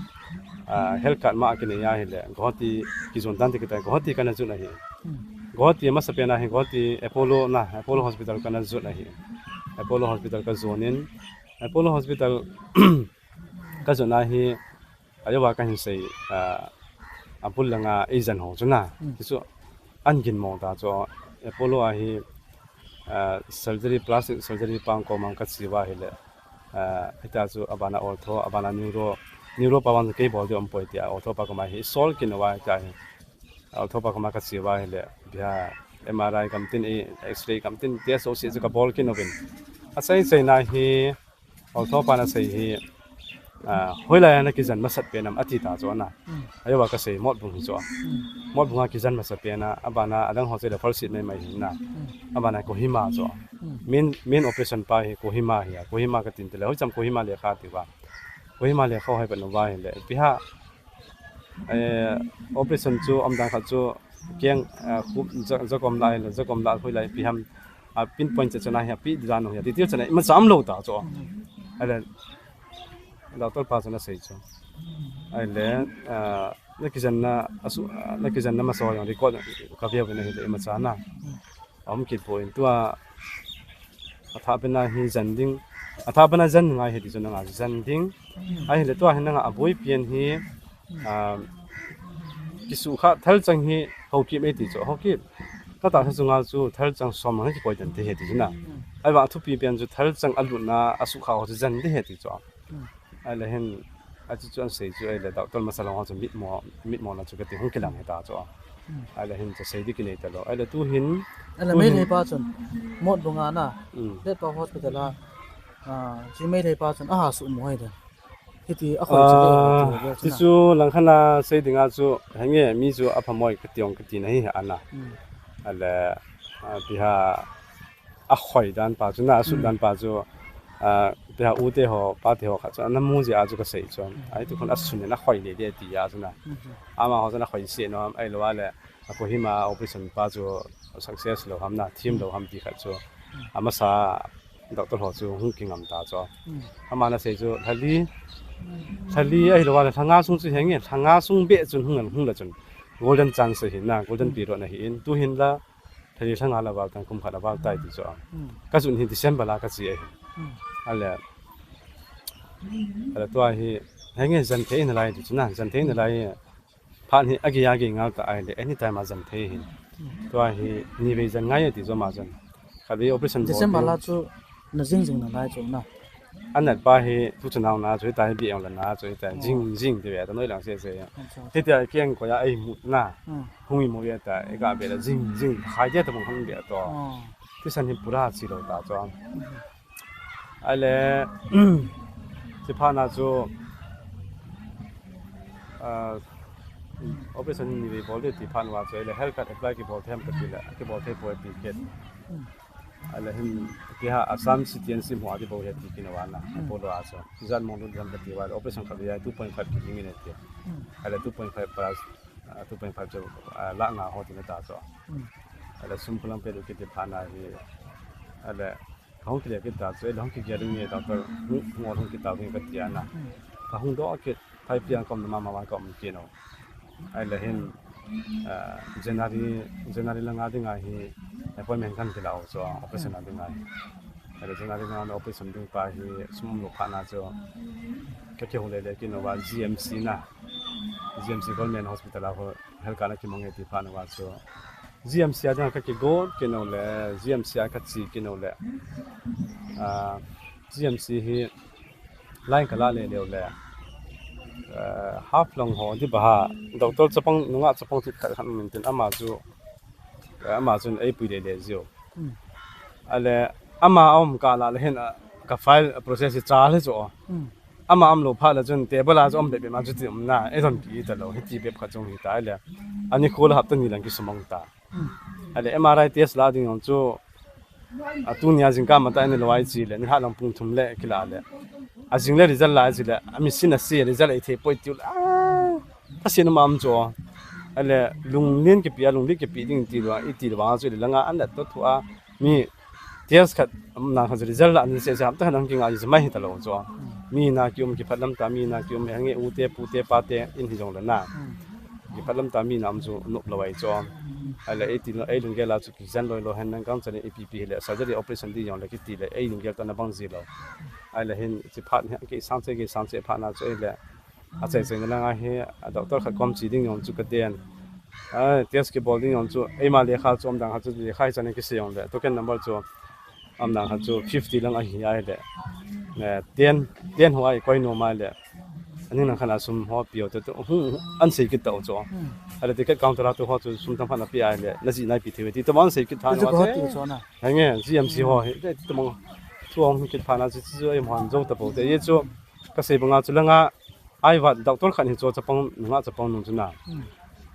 ah, health card ma kinei ahile, Guwahati kijon dan ti kitai, Guwahati kana jot ahi. Hmm. Guwahati masa pen a hi, Guwahati Apollo na, Apollo Hospital kana jot ahi. Apollo Hospital ka jon in, Apollo Hospital ka jot na hi, Ajoa kahin sei, ah, abul langa eijen ho chu na. Hmm. Hichu an ginmo ta chu Apollo a hi, ah, surgery, plastic surgery pa koma ka che uva ahile. Ah, hita chu abana ortho, abana neuro, neuro pa vang kei bol ding um poi tia, ortho pa koma hi sol kit uva hita hi. Ortho pa koma ka che uva ahile. Bia M R I kam tin, X-ray kam tin, test ho se chu ka bol kit uvin. Asei sei na hi, Ortho pa na sei hi, ah, hoilai a na kijen masat pen am ati ta chu na. Hmm. Ajoa ka sei Motbung hi chu. Hmm. Motbung a kijen masat pen a, abana adang ho chu le first seat mai mai hi na. Hmm. Abana Kohima chu. Hmm. Main, main operation pa hi Kohima hi a. Kohima ka tin te le, hoicham Kohima le kha ti uva. Kohima le kha hoi pa nu uva hi le. Ipi ham, eh, operation chu um dan khat chu keng, ah, khu, ja, jakom lai le, jakom lai hoilai ipi ham. A pinpoint cha chana hi, api di dan ho hi, detail chana, ima cham lou ta chu. Ahile, doctor pa chana sei chu. Ahile, ah, na kijen na, asu, ah, na kijen na masa ho jong record ka veu vin ahile, ima chana. Aum kit poi, tua, atha pen a hi jen ding, atha pen a jen ngai hi ti chu nanga jen ding. Ahile, tua hi nanga aboi pen hi, Ah, kisukha thalchang hi Haokip ei ti chu. Haokip. Ka tahsa chunga chu thalchang som hi kikoi den te he ti chu na. Hmm. Ahivang thupi pen chu thalchang alutna asukha ho chu jen te he ti chu. Hmm. Ahile hin, achu chu an sei chu ahile doctor masa lang ho chu mitmo, mitmo na chu kati hung kilang he ta chu. Hmm. Ahile hin chu sei di kinei ta lou. Ahile tu hin, ahile tu Meitei hin pa chun, Motbung a na, hmm, Letpao Hospital a, ah, chi Meitei pa chun, aha sumo hoi de. Hiti a khoi chu, ah, ti chu langkhat a sei dinga chu, henge, mi chu aphamoi kati ong kati na hi ana. Hmm. Ahile, ah, ipi ham, akhoi dan pa chu na, asut, hmm, dan pa chu, ah, ipi ham u te ho, pa te ho kha chu, ana mu jeh a chu ka sei chu. Hmm. Ahi tu khun asun in akhoi le le ti a chu na. Hmm. Ama ho chu na khoi se nom, ahilou le, a Kohima operation pa chu success lou ham na, thim lou ham ti khat chu. Hmm. Amasa doctor ho chu hung kingam ta chu. Hmm. Ama na sei chu, lha li, lha li ahilou le, lha nga sung chu henge, lha nga sung beh chun hung, hung le chun. Golden chance ahi na, golden, hmm, period ahi in. Tu hin la, lha li lha nga la val tan, kum khat a val tai ti chu. Hmm. Ka jun hi December la ka che ahi. Hmm. Ahile, ahile tua hi, henge jen thei nalai ti chu na, jen thei nalai. Phat hi agei agei ngal ta ahile, anytime a jen thei hin. Tua hi, ni vei jen ngai ti chu ama jen. Khatvei operation bol December ding la chu na jing jing nalai chu na. Anat pa hi, tu chu nau na chu, hita hi bi eng la na chu, hita, oh, jing jing ti ve ta noi lang se se. Acha, acha. Hitia keng ko ya ei mu na. Hmm. Hung imu ve ta, ega ve la jing jing, khai dia ta mong hung ve to. Oh. Thisan hi pura chi lou ta chu. Hmm. Ahile, chi phat na chu, ah, operation ni vei bol ding ti phat uva chu, ahile health card apply kibol thei ham kati le, kibol thei poi ti kit. Hmm. Ahile hin, ipi ham Assam C T N C mu a ti bol he ti kit uva na, hmm, Apollo a chu. Ijat mong lut ham kati uva, operation khat vei a two point five kiti nge ti. Hmm. Ahile two point five plus, ah, two point five chu, ah, lakh nga ho ti na ta chu. Hmm. Ahile sum phulang pet u kiti phat na hi, ahile, Ka hung kile kit ta chu, ahile hung kigel ding e, doctor, hung, hung ol hung kit ta ding kati a na. Hmm. Ka hung doh kit, Phaipi a ka umna mama ka um kit u. Ahile hin, ah, January, January langa dinga hi appointment kan ti lau chu operation a dinga hi. Ahile January langa operation ding pa hi sum umlou phat na chu ka kihou lele kit uva G M C na. G M C Government Hospital a ho health card na kimang e ti phat uva chu G M C a dinga ka kigot kit u le, G M C a ka che kit u le. Ah, G M C hi line ka la le leu le. Eh, Haflong ho di ba ha, doctor chapang, nungah chapang thit khat khat um in tin ama chu, eh, ama chun ei pui le le jiu. Hmm. Ahile ama a um kah la le hin, ah, ka file process hi cha le chu. Hmm. Ama umlou phat le chun table a chu um bep bep ma chu ti um na, ei don ki ta lou, hiti bep khat chung hi ta le. Ani khu le hapta ni lang kisumang ta. Hmm. Ahile M R I test la ding jong chu, a tunia jingkah matah in lou ai chi le, ni hat lang pung thum le kila le. A jing le result la ai chi le, a machine a se result ei thei poi tiu le. Ah, ta se na ma um chu. Ahile lunglen kipe a, lunglen kipe ding ti lou, i ti lou vang chu le langa an le to thu a mi test khat, um, na khat result la ni se se ham ta khat ang kingai ji mai hi ta lou chu. Mi na ki um kiphat lam ta, mi na ki um he nge u te, pu te, pa te in hi jong le na. Hmm. Kiphat lam ta mi na um chu nop lou ai chu. Ahile ei ti lou, ei lunggel a chu kijen loi lou hen nang kang chani ipi pi hile surgery operation di jong le kiti le ei lunggel to na bang ji lou. Ahile hin chi phat hi ki sang che, ki sang che phat na chu ahile a chai chai na langa hi a doctor khat kom che ding jong chu ka den. A test kibol ding jong chu eima lekha chu um dang khat chu lekha hi chani kise jong le token number chu um dang khat chu fifty lang ahi ahile. Eh, ten, ten ho a i koi nom a le. Aning lang khat a sum ho pe u te tu, hung, an sei kit ta u chu. Hmm. Ahile ticket counter a tu ho chu sum tam khat na pe ahile, na ji nai pe thei u ti tu an sei kit tha. Chu na ko che. Ti chu na. Henge, G M C ho hi, te tu mang. Thu hung kit phat na chu, chu ei hon jou ta pou te. Ye chu, ka sei banga chu langa, ai vat doctor khat hi chu chapang, nungah chapang nung chu na. Hmm.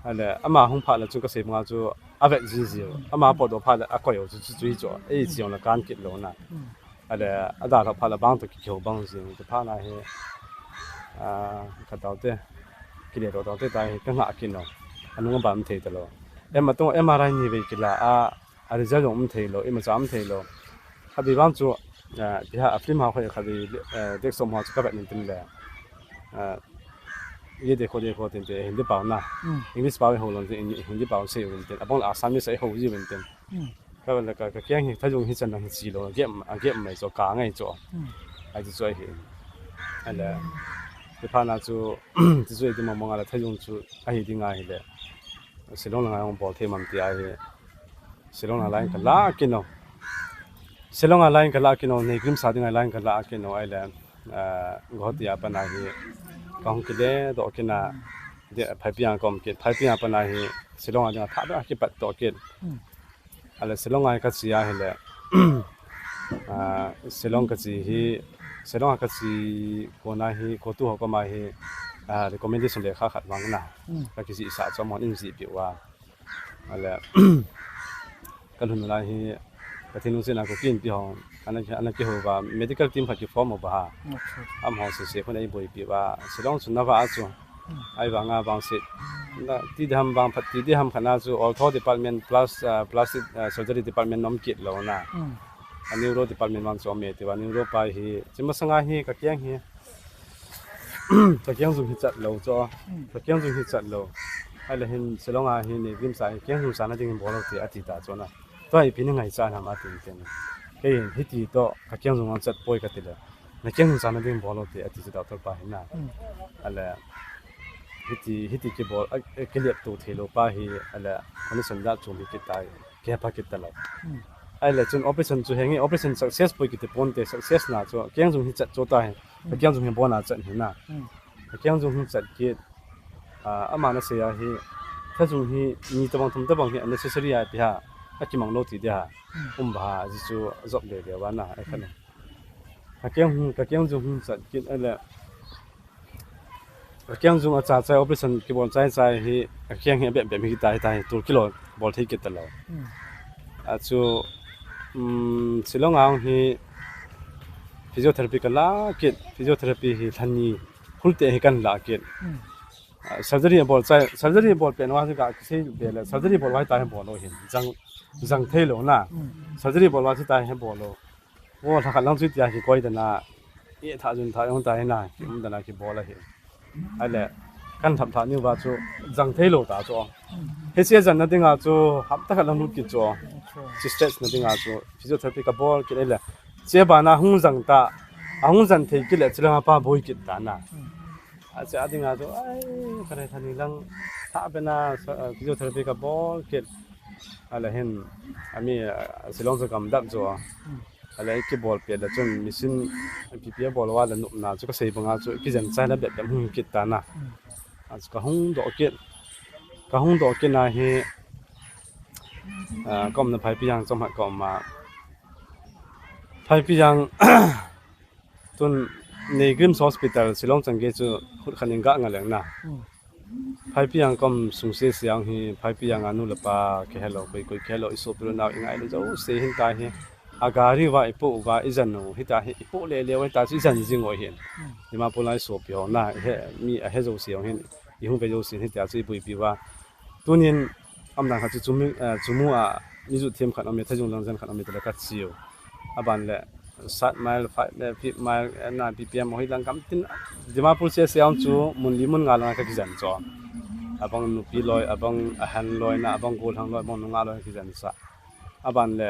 Ahile, ama hung phat le chu ka sei banga chu, a vet ji ji u. Ama pot doh phat le, a koi u chu, chu, chu hi chu. Ei chi jong le kan kit lou na. Hmm. Ahile, a dalha phat le bang to ki kihou bang jing, ti phat na hi, ah, ka tao te, ki le to tao te ta hi, ka ngah kit u. Anung a ban thei ta lou. Em a tung, M R I ni vei kila a, a result jong um thei lou, ima cha um thei lou. Khat vei vang chu, ah, ti ha, a film ha khoi khat vei, eh, dek som ha chu ka vet nin tin le. Ah, ye dekho dekho tin te, Hindi pao na. Hmm. English pao ho lon tin, Hindi pao sei u tin. Abang la Assamese sei ho ji u tin. Hmm. Ka vet le ka, ka keng hi, thajung hi chan lang hi chi lou, a gem, a gem mai chu, ka ngai chu. Hmm. Ai chu chu ahi. Ahile, ti phat na chu, ti chu ei ti mong mong a le thajung chu, ahi ding ahile. Shillong langa jong bol thei mam ti ahi. Shillong a line ka la kit u. Shillong a line ka la kit u, NEIGRIHMS a dinga line ka la kit u ahile. Ah, Guwahati a pat na hi. Ka hung kile doh kit na. De, Phaipijang ka um kit. Phaipijang a pat na hi. Shillong a dinga thah a kipat doh kit. Hmm. Ahile Shillong a ka che ahile. Ah, Shillong ka che hi, Shillong a ka che kona hi, COTU ho koma hi, ah, recommendation lekha khat mang na. Hmm. Ka kijih sah chu amahon in jih peh uva. Ahile, ka lhun lai hi, Pathen lungsetna Kuki Inpi ho, ana ki, ana kihou uva, medical team khat ki form uva ha. Acha, acha. Amaho sese khun ei boipi uva, Shillong chu na va a chu. Hmm. Ahivanga vangset, na, ti diham vangphat, ti diham khat na chu, ortho department plus, ah, plastic, ah, surgery department um kit lou na. Hmm. A neuro department vang chu um e ti uva, neuro pa hi, chi masanga hi, ka keng hi. Ka keng jung hi chat lou chu. Hmm. Ka keng jung hi chat lou. Ahile hin Shillong a hi NEIGRIHMS a hi keng jung chana ding bol u te ati ta chu na. Tua ipi ni ngaicha nam ati te. Kei hin hiti toh ka keng jung ang chat poi ka ti le. Na keng jung chana ding bol u te ati chu doctor pa hin na. Hmm. Ahile hiti, hiti kibol, a, a, kiliap to thei lou pa hi, ahile condition da chom hi kit tai. Kei pa kit ta lou. Hmm. Ahile chun operation chu henge, operation success poi kiti ponte, success na chu, keng jung hi chat chu ta hi. Hmm. Ka keng jung hi bon a chat hi na. Hmm. Ka keng jung hi chat kit, ah, ama na sei a hi, thajung hi, ni tabang thum tabang hi unnecessary a pi ha, a kimang lou ti de ha. Hmm. Um ba ha, ji chu jop le le uva na, ai khan. Hmm. Ka keng jung, ka keng jung hi chat kit, ahile, Ka keng jung a cha chai operation kibol chai chai hi, ka keng hi a bep bep hi tai tai, tul kilo bol thei kit ta lou. Hmm. A chu, um, Shillong a hi physiotherapy ka la kit, physiotherapy hi lha ni full te hi kan la kit. Hmm. Ah, surgery a bol chai, surgery a bol pen uva ka kisei be le, surgery bol uva tai bol lou hin, jang, jang thei lou na. Hmm. Surgery bol uva tai bol lou. O, lha khat lang chu tia kikoi dana, e tha jun tha jong ta hi na, ki um dana kibol ahi. Ahile, kan thap thap niuva chu, jang thei lou ta chu. Hiche jan na dinga chu, hapta khat lang lut kit chu. Chi stage na dinga chu, physiotherapy ka bol kit ahile. Che bana hung jang ta, ahung jan thei kit le, chilanga pa boi kit ta na. Ache a dinga chu, ai, ka re thani lang, tha bena, physiotherapy ka bol kit. Ahile hin, ami, Shillong chu kam dap chu. Ahile kibol pet le chun machine P P A bol uva le nopna chu kasei banga chu kijen chai le bep bep hung kit ta na. Achu kahung doh kit. Kahung doh kit na hi, ah, ka umna Phaipijang chomkhat ka um a. Phaipijang tun Nei GRIHMS Hospital Shillong chan gei chu khut khat in ga nga leng na. Phaipijang ka um sung sese a hi Phaipijang a nu le pa kihe lou, koi koi kihe lou, i sopi le nao i ngai le jouse hin ta hi. A gari uva i po uva i jan u, hita hi i po le le uva hita chu i jan jing u ahin. Dimapur a i sopi ho na, he mi a he jouse ho hin, i hung ve jouse hin hita chu i boipi uva. Tunin, um dan khat chu chumu, eh, chumu a, mi jut them khat um e, thajung lang jan khat um e, tile ka chi u. Aban le, sat mile, five, eh, fifth mile, eh, na P P M hoi lang kam tin, Dimapur sese a chu mun li mun nga lang ka kijan chu. Abang nupi loi, abang ahan loi na, abang gollhang loi, abang nungah loi ka kijan sa. Aban le,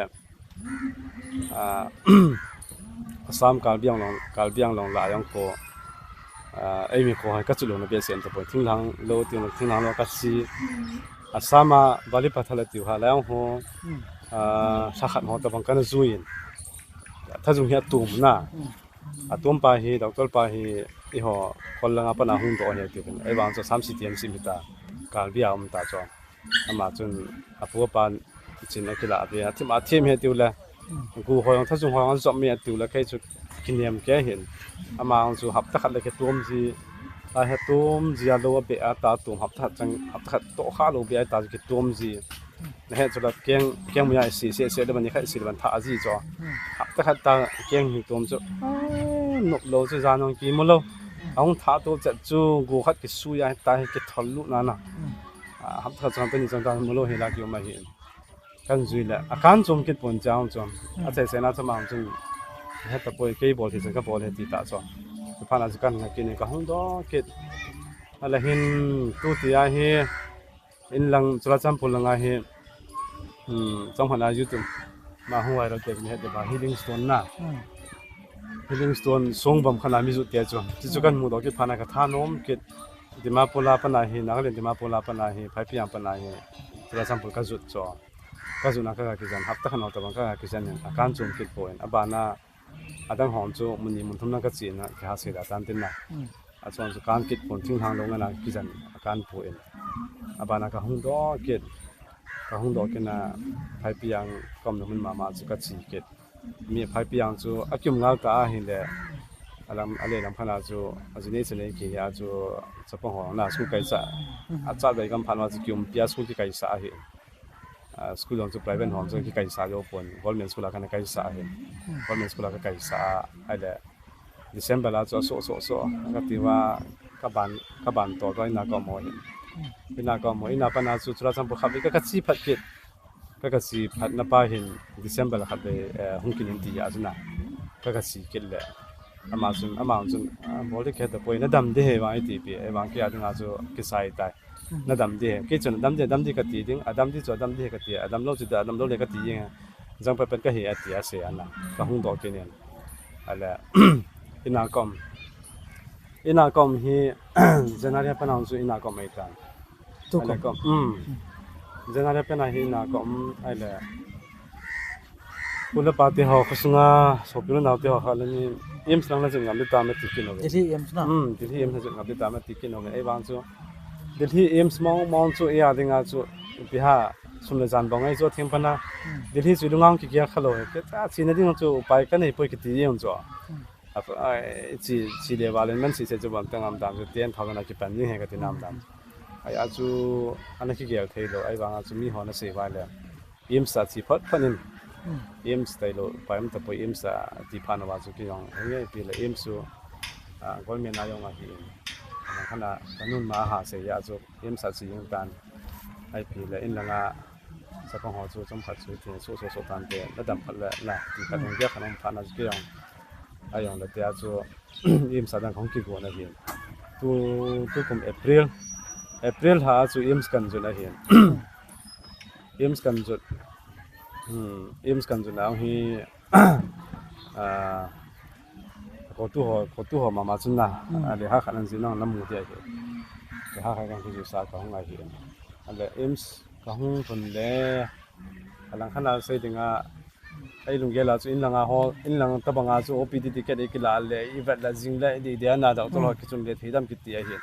ah, Assam Karbi Anglong, Karbi Anglong la jong ko, ah, eimi ko hai ka chu lou na behseh tapoi, thinglhang lou, thinglhang lou ka chi. Assam a Balipathala tiu ha la jong ho, ah, lha khat ho tabang kana jui in. Thajung hi atum na. Atum pa hi, doctor pa hi, eiho, khol langa pana hung doh hi tiu hin. Ei vang chu Assam City a sim hita, Karbi a um ta chu. Ama chun apu apa chin akila ve, athim, athim he tiu le. Gu hoi jong thajung hoi jong jop mi atiu le kei chu kinem kei hin. Ama jong chu hapta khat le kitom ji. Ta he tom ji a lou a be a ta tom hapta khat chang, hapta khat toh kha lou be a ta kitom ji. Na he chu la keng, keng muya si, si, si le ban ni khat si le ban tha ji chu. Hapta khat ta keng hi tom chu. Ah, nop lou chu jan jong kimu lou. Ahung tha to chet chu gu khat kisui a ta hi kithol lu na na. Ah, hapta khat chang ta ni chang ta mu lou hi la ki um ahi. Kan jui le, akan chom kit pon chang chom. Achai se na chama chun. He tapoi kei bol hi chang ka bol he ti ta chu. Phat na chu kan nga kit ni ka hung doh kit. Ala hin tu ti a hi in lang Churachandpur langa hi, hmm, chang hana YouTube ma hung viral te ni he te ba Healing Stone na. Healing Stone song bam khana mi jut te chu. Chu chu kan mu doh kit phat na ka thanom kit. Dimapur la pana hi, Nagaland Dimapur la pana hi, Phaipijang pana hi, Churachandpur ka jut chu. Ka jut na ka, ka kijan, hapta khat nau tabang ka, ka kijan in, akan chom kit pon. Abana, adang hon chu, mun ni mun thum na ka chi na, ka ha sei da tan tin na. Achuan chu kan kit pon, thinglhang lou nga na kijan, akan pon. Abana ka hung doh kit, ka hung doh kit na, Phaipijang ka um na mun mama chu ka chi kit. Mi Phaipijang chu akium ngal ta ahile, alam, ale lam khana chu, ajinei chanei ki a chu, chapang ho na school kaisa. Acha dai kam phan ma chu kium pia school kikaisa ahi. Ah, school jong chu private ho chu kikaisa jou pon, government school a kana kaisa ahi. Government school a ka kaisa ahile, December la chu aso, so, so, ka ti uva, ka ban, ka ban to, to ina ka um u hin. Ina ka um u, ina pana chu Churachandpur khat vei ka, ka chi phat kit. Ka, ka chi phat na pa hin December la khat vei, eh, hung kin in ti a chu na. Ka, ka chi kit le. Ama chun, ama chun, ah, bol di khe tapoi na dam di he vang i ti pi, e vang kei a dinga chu kisai tai. Na dam di he. Kei chun dam di, dam di ka ti ding, a dam di chu a dam di he ka ti, a dam lou chu a dam lou le ka ti ding. Jang pet pet ka hi a ti a sei a na. Ka hung doh kit in. Ale, ina ka um. Ina ka um hi, January a pana chu ina ka um ai tan. Tu ale ka um. Ka um. January a pana hi ina ka um ai le. Pu le pa te ho, kho sunga, sopi le nao te ho, kha le ni, AIIMS lang na jing ngam di ta me ti kit u ve. Delhi AIIMS na? Hmm, Delhi AIIMS na jing ngam di ta me ti kit u ve. Ei vang chu, Delhi AIIMS mong mong chu, ei a dinga chu, ipi ha, sum le jan bang ei chu, thim pana. Delhi chu lungang kigel kha lou he. Kei ta, chi na ding chu, pai ka nei poi kiti jeng chu. A, a, chi, chi le valen man chi se chu bang tang am dam chu ten thousand a kipan ding he ka ti nam dam. Ai a chu ana kigel thei lou, ai vang a chu mi ho na sei vale. AIIMS a chi phot phot in. AIIMS tai lou, pai um tapoi AIIMS a ti phan uva chu ki jong. Henge pi le AIIMS chu, a, government a jong ahi in. Ana khana ka nun ma ha sei a chu AIIMS a chi jing tan. Ai pi le in langa chapang ho chu chom khat chu ti so so so tan te na dam khat le la ti khat hung dia khan um phat na chu ki jong. Ai jong le te a chu AIIMS a dang hung kigo na hi. Tu, tukum April, April lha a chu AIIMS kan jun ahin. AIIMS kan jun, hmm, AIIMS kan jun a hi, ah, khotu ho, khotu ho mama chun na, Hmm. ah, lekha khat an jih nang lam mu ti ahi. Lekha khat kan kijih sa kahung ahi. Ale AIIMS kahung lhun le, alang khat a sei dinga, ei lunggel a chu inlang a ho, inlang tabang a chu OPD ticket ei kila le, i vet la jing le, i di dia na doctor ho Hmm. kichun le thei dam kiti ahi.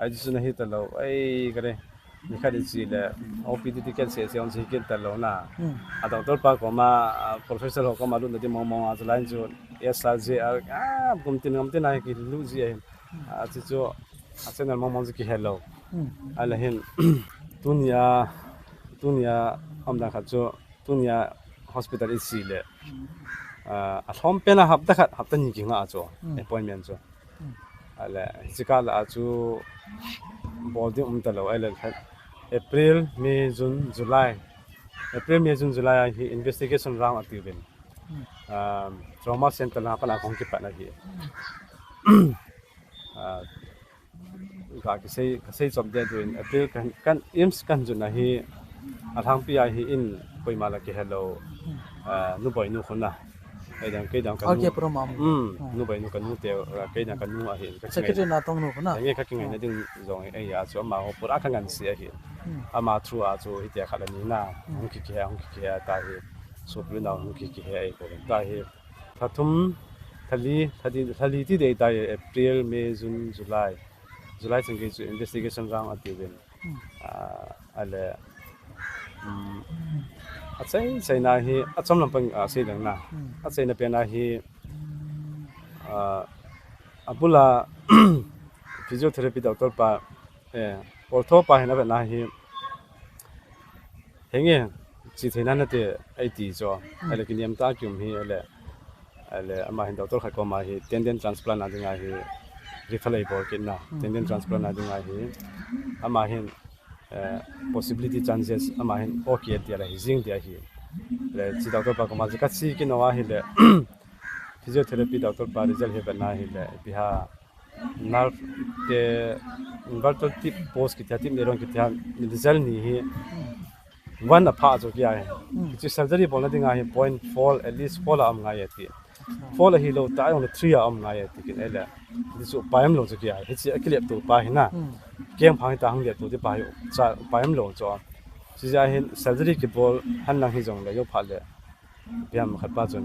Ai chu na hi ta lo, ei ka re, ni khat i chi le, OPD ticket se se on si kit ta lo na. Hmm. A doctor pa koma, a professor ho koma lut na di mong mong a chu line chu, S R J R, a, gum tin ngam tin a ki lu ji ahi. A chu chu, a channel mong mong chu ki hello. Hmm. A la hin, tunia, tunia, am dan khat chu, tunia hospital i si le. Ah, a lhom pen a hapta khat, hapta ni ki nga a chu, Hmm. appointment chu. Hmm. A le, hichi kah la a chu bol ding um ta lo, a le, April, May, June, July. April, May, June, July a hi investigation round a ti uvin. Hmm. Um, trauma center la pa la kong ki pa na hi. Ah, ka kisei, ka sei chom de tuin, April kan, kan AIIMS kan jun a hi, a lhangpi a hi in, koima la ki hello, ah, nu boi nu khun a. Kei dang, kei dang ka nu. Okay, program. Hmm, Hmm. nu boi nu ka nu te, ah, kei dang ka nu ahi, ka Secretary na tong nu khun a. Nge ka kingai na Hmm. ding jong ei a chu ama ho pura ka ngan si ahi. Hmm. Ama through a chu hitia khat la ni na, Hmm. hung ki ki he, hung ki ki he ta hi. Supri na hung ki ki he ei ko ta hi. Tha thum, tha li, tha di, tha li ti dei ta hi, April, May, June, July. July chang ki chu investigation round a ti uvin. Hmm. Ah, a le, um, a chai, chai na hi, a chom lam pang, ah, sei dang na. Hmm. A chai na pen a hi, ah, a bul a physiotherapy doctor pa, eh, ortho pa hin a vet na hi, henge, chi thei na na te, ei ti chu. Hmm. A le kiniam ta ki um hi, a le, a le, ama hin doctor khat koma hi, tendon transplant a ding a hi, refer ei bol kit na. Hmm. Tendon transplant a ding a hi, ama hin, eh, possibility chances, ama hin okay ti a la hi, jing ti a hi. Le, chi doctor pa koma, chi ka chi ki no a hi le, physiotherapy doctor pa result hi vet na hi le, ipi ham, nerve te, inverted tip post ki ti a, tip neuron ki ti a, result ni hi, Hmm. one a pha chu ki a hi. Hmm. Chu surgery bol na ding a hi, point four, at least four la um ngai a ti. Four la hi lo ta, jong le three a um ngai a ti kin ei le. Ti chu pai am lo chu ki a hi. Hichi a ki lep tu pa hi na. Hmm. Keng phang hi ta hung lep tu ti pa hi, cha pai am lo chu. Chi ja hin surgery ki bol, han lang hi jong le, yo pha le. Piam khat pa chun,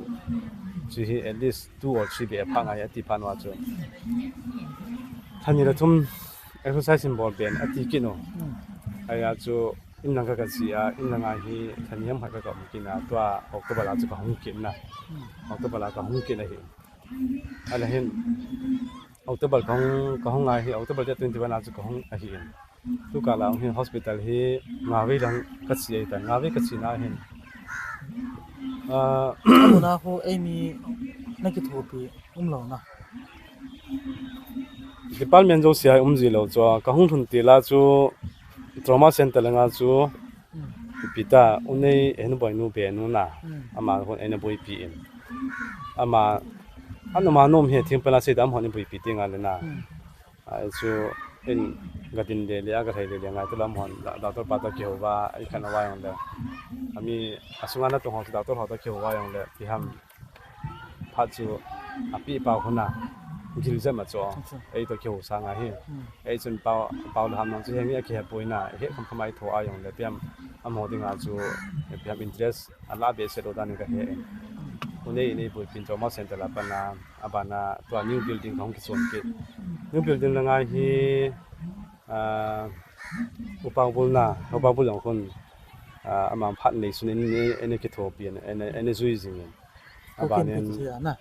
chu hi at least two or three be a pha ngai a ti pa no a chun. Tha ni la thum exercise in bol pen a ti ki no. Hmm. Ai a chu, in lang ka ka chi a, in lang a hi, tha ni ham khat ka ka um ki na, tua October la chu ka hung ki na. Hmm. October la ka hung ki na hi. A la hin, October ka hung, ka hung a hi, October date twenty-one a chu ka hung a hi in. Tu ka la hung hin hospital hi, nga vei lang ka chi a hi ta, nga vei ka chi na hin. Ah, Amu na ho ei mi na ki thopi um lo na. Department jo sia um ji lo chu, ka hung lhun ti la chu, trauma center la nga chu, Hmm. Pita, unei, en boi nu be nu na. Hmm. Ama hon en boi pi in. Ama, an ama nom hi thing pela sei dam hon boi pi ti nga le na. Hmm. Ai chu in ga din le le a ga thei le le ngai to lam hon da, da to pa to ki ho ba, ai kan wa yong le. Ami, asunga na to ho da to ho to ki ho wa yong le. Ti ham. Phat chu a pi pau hon a gil jam a chu. Acha. Ei to ki ho sa nga hi. Hmm. Ei chun pau, pau le ham nang chu heng a ki he poi na, he kham kham ai tho a yong le piam a mo ding a chu piam interest a la be se lo dan ka he. Unei nei poi pin trauma center la pa na, a ba na tua new building hong ki chon ki. New building la nga hi, ah, upau bul na, upau bul yong khun, ah, ama phat nei sun in, in, in ki tho pi in, in, in zui jing in. A ba Kokin nen, pi ti a na.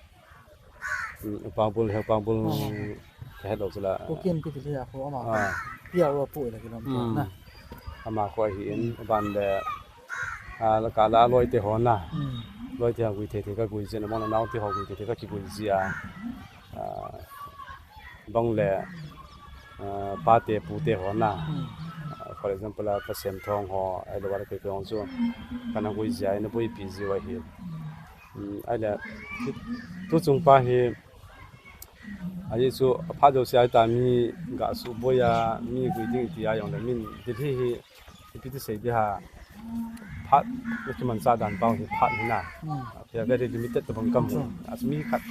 Mm, upau bul, he upau bul, Oh. Ka het lo chu la. Kokin pi ti le a ko ama. Ah. Pia ro pu le ki lom Mm. na. Ama ko hi in, ban le, a, la ka la loi te ho na. Mm. Loi te ho gui te te ka gui jin, among nau te ho gui te te ka ki gui ji a. Ah, bang le, ah, pa te pu te ho na. Mm. Ah, for example, a, pa sem thong ho, ai lo wa le ke ke hong chu. Ka na gui ji a, ai na bui pi ji wa hi. Mm, ai le, tu, tu chung pa hi, Ajeh chu aphat jouse a ta mi ga suboi a, mi gui ding ti a jong le min Delhi hi ipi ti sei ding ham, phat na kimanchah dan pau hi phat hi na. Hmm. Very limited tabang kamu. Achu mi khat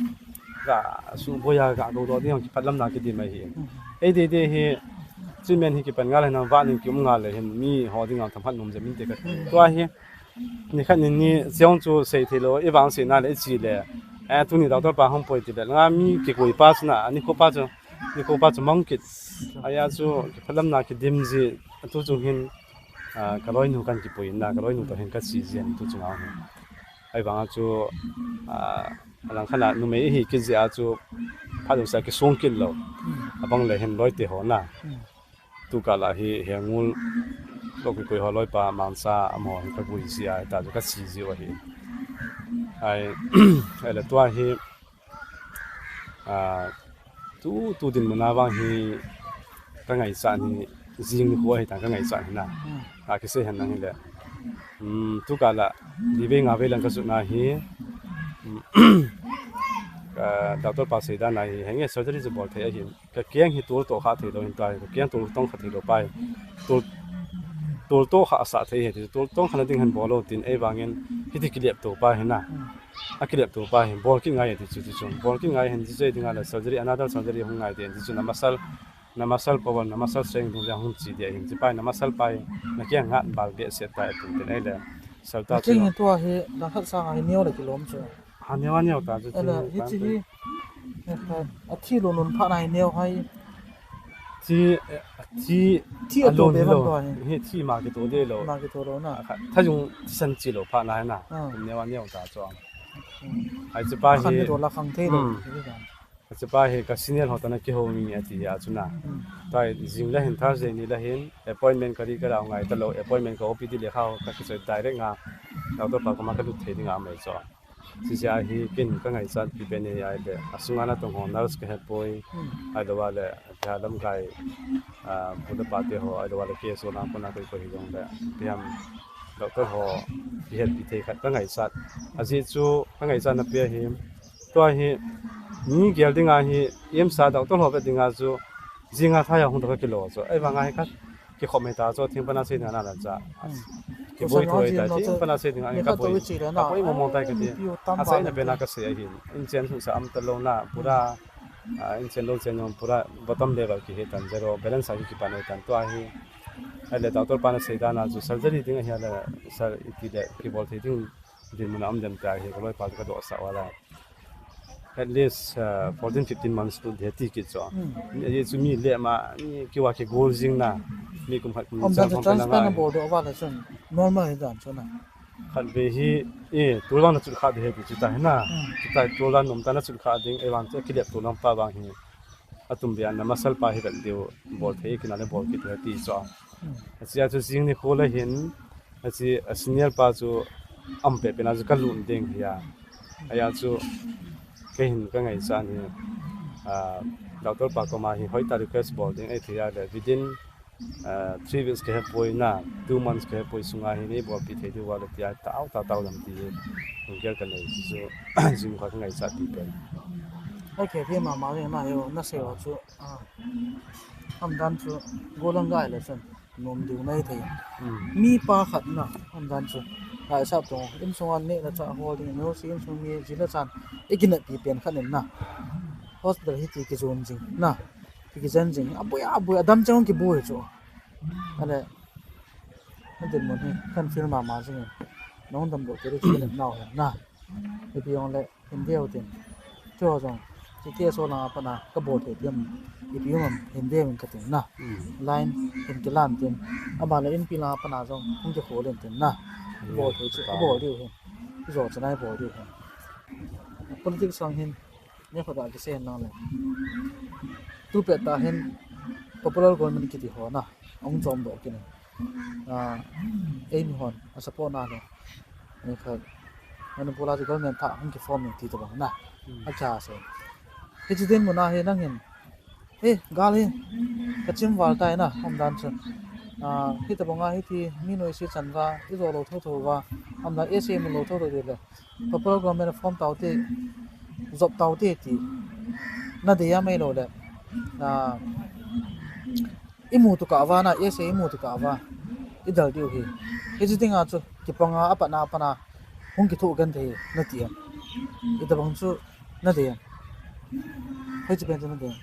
ga suboi a ga dodoh ding jong kiphatlamna kidim ahi. Hmm. Ei deidei hi, chu men hi kipan ngal le na va ning kium ngal le hin mi ho ding a themkhat nom jep inte ka. Hmm. Tua hi, nikhat nini jong chu sei thei lou, i vang sei na le i chi le. Eh, tuni doctor pa hung poi ti le, nga mi kikoi pa chu na, ani ko pa chu, ni ko pa chu mang kit. Ahi a chu, kiphatlamna kidim ji, tu chung hin, ah, ka loinu kan kipui na, ka loinu toh hin ka chi ji, tu chung a hin. Ahi vang a chu, ah, alang khat a numei hi kit ji a chu, phat jouse a kisong kit lou. Hmm. Abang le hin loi te ho na. Hmm. Tu kal a hi, he ngul, lou kikoi ho loi pa mangcha, amaho hin ka gui ji a, ta chu ka chi ji u ahi. Ai, ele tua hi, ah, tu, tu dinmun a vang hi, ka ngaichat hi, jing nikho ahi tan ka ngaichat hi na. Hmm. A kisei hen lang hi le. Hmm, tu kal a, li vei nga vei lang ka jot na hi, hmm, ka doctor pa sei dan a hi, henge surgery chu bol thei ahi. Ka keng hi tol toh kha thei lou hin tai, ka keng tol tong kha thei lou pai. Tol, tol toh kha sa thei hi, tol tong kha na ding hin bol lou tin, ei vang in, hiti kilep to pa hi na. Hmm. A kilep to pa hi, bol kit ngai ti chu, ti chu. Bol kit ngai hin, ji jai ding a le surgery, another surgery hung ngai ti, ti chu na muscle, na muscle power, na muscle strength ding le hung chi dia hin, chi pai na muscle pai, na keng ngat bal be set pai tu tin ei le. Sal ta chu. Keng hi tua hi, dang khat sang a hi neo le kilom chu. Ha neo a neo ta chu. Ele, chu hi chi hi, eh, a thi lou nun pha na hi neo hai. Thi, eh, thi, thi a alone to be hi lou. Hi thi ma kito de lou. Ma kito lou na. A kha, tha jung san chi lou pha na hi na. Ah. Neo a neo ta chu. Hmm. Ai chu pa hi. Khan ni to la khang thei lou. Hmm. Hi dan. Achu pa hi ka senior ho toh na kihou nge ati a chu na. Hmm. Tua jing le hin Thursday ni le hin appointment ka ri ka lau ngai ta lou, appointment ka O P D le kha ho ka kichoi direct nga doctor pa koma ka lut thei ding a mai chu. Chu jeh a hi ken ka ngaichat pi pen hi ai le, a sunga na tong ho nurse ka he poi, hmm, ahilou le, tia lamkai, ah, pu le pa te ho, ahilou le K S O lang kona koi koi hi jong le, pi ham doctor ho, pi het pi thei khat ka ngaichat. Ajeh chu ka ngaichat na pi hi, tua hi, mi gel ding a hi, M S a doctor ho vet ding a chu, jing a thai a hung ta ka kilo chu. Ei vang a hi ka, kikhom hita chu, thing pana sei ding a na la cha. Hmm. Kiboi thoi ta, thing pana sei ding a, ka boi. Ka boi mong mong tai ka ti. A sai na pen a ka sei a hin. In chen hung sa am ta lou na, pura, ah, in chen lou chen jong pura bottom level kihe tan, zero balance a hi kipan tan tua hi. Ahile doctor pa na sei dan a chu surgery ding ahi a le, sir, iti le, kibol thei ding, dinmun a um dem ta hi, ka loi pa chu ka doh sa u a la. At least, uh, fourteen, fifteen months tu de ti kit chu. Hmm. Ajeh chu mi le ma, mi kiva kigol jing na, mi kum khat kum ni chang khom pe na ngai. Transplant bol doh va le chun, normal hi dan chu na. Khat ve hi, eh, tol vang na chul kha de he ti chu ta hi na. Hmm. Chu ta tol vang nom ta na chul kha ding, ei vang chu kilep tol vang pa vang hi. A tum be an na muscle pa hi vet diu, bol thei kina le bol kit he ti chu. Hmm. A chia chu jing ni khu le hin, Achi, a senior pa chu am pe pe na chu ka lut ding hi a. Ahi a chu, kei hin ka ngaichat hi, ah, doctor pa koma hi hoitah request bol ding ei thei a le, within, ah, three weeks ka he poi na, two months ka he poi sunga hi nei bolpi thei diu va le tia, tao, tao, tao dam ti hi, hung gel ka nei chu, chu, jing kha ka ngaichat ti pen. Okay, phi mama le na yo, na sei va chu, ah, am dan chu, golang gai le chun. Nom diu nai thei. Hmm. Mi pa khat na, am dan chu. Ka sap tong, insung a neh le chah hol ding, neo si insung mi ji le chan, i kineppi pen khat in na. Hospital hi ti kijon jing, na. Ti kijen jing, a boi, a boi, a dam chang kiboi chu. Ale, a dinmun hi, kan feel mama jing. Nong damdoh kei ding chu nau hen, na. Ipi jong le, Hin veu tin. Chu jong, chu K S O lang a pat na, ka bol thei diam, ipi um am, hin veu in ka tin na. Hmm. Line, hin kilan tin. Ama le inpi lang a pat na jong, hung kikhol in tin na. Hmm. Bol thei chu, ka bol diu hin. Ijo chana i bol diu hin. Politics lang hin, ni khat a kisei hen lang le. Tu pet ta hin, popular government kiti ho na, hung chom doh kit in. Ah, eimi hon, a support na le. Ni khat, Manipur a chu government thah hung kiform in ti tabang na. Hmm. A cha se. Hichi dinmun a hi nang hin. Eh, gal hi. Ka chim val tai na, um dan chu. Ah, hi tabang a hi ti, mi noi si chan va, i zo lo tho tho va. Um dan A C M lo tho tho ti le. Proper government form tau te, job tau te ti. Na dei a mai lo le. Na imu tu ka va na, ese imu tu ka va. I dal diu hi. Hichi dinga chu kipanga a pat na a pat na hung kithu kan thei na ti em. I tabang chu na dei em. Hoi chi pen chu na dei em.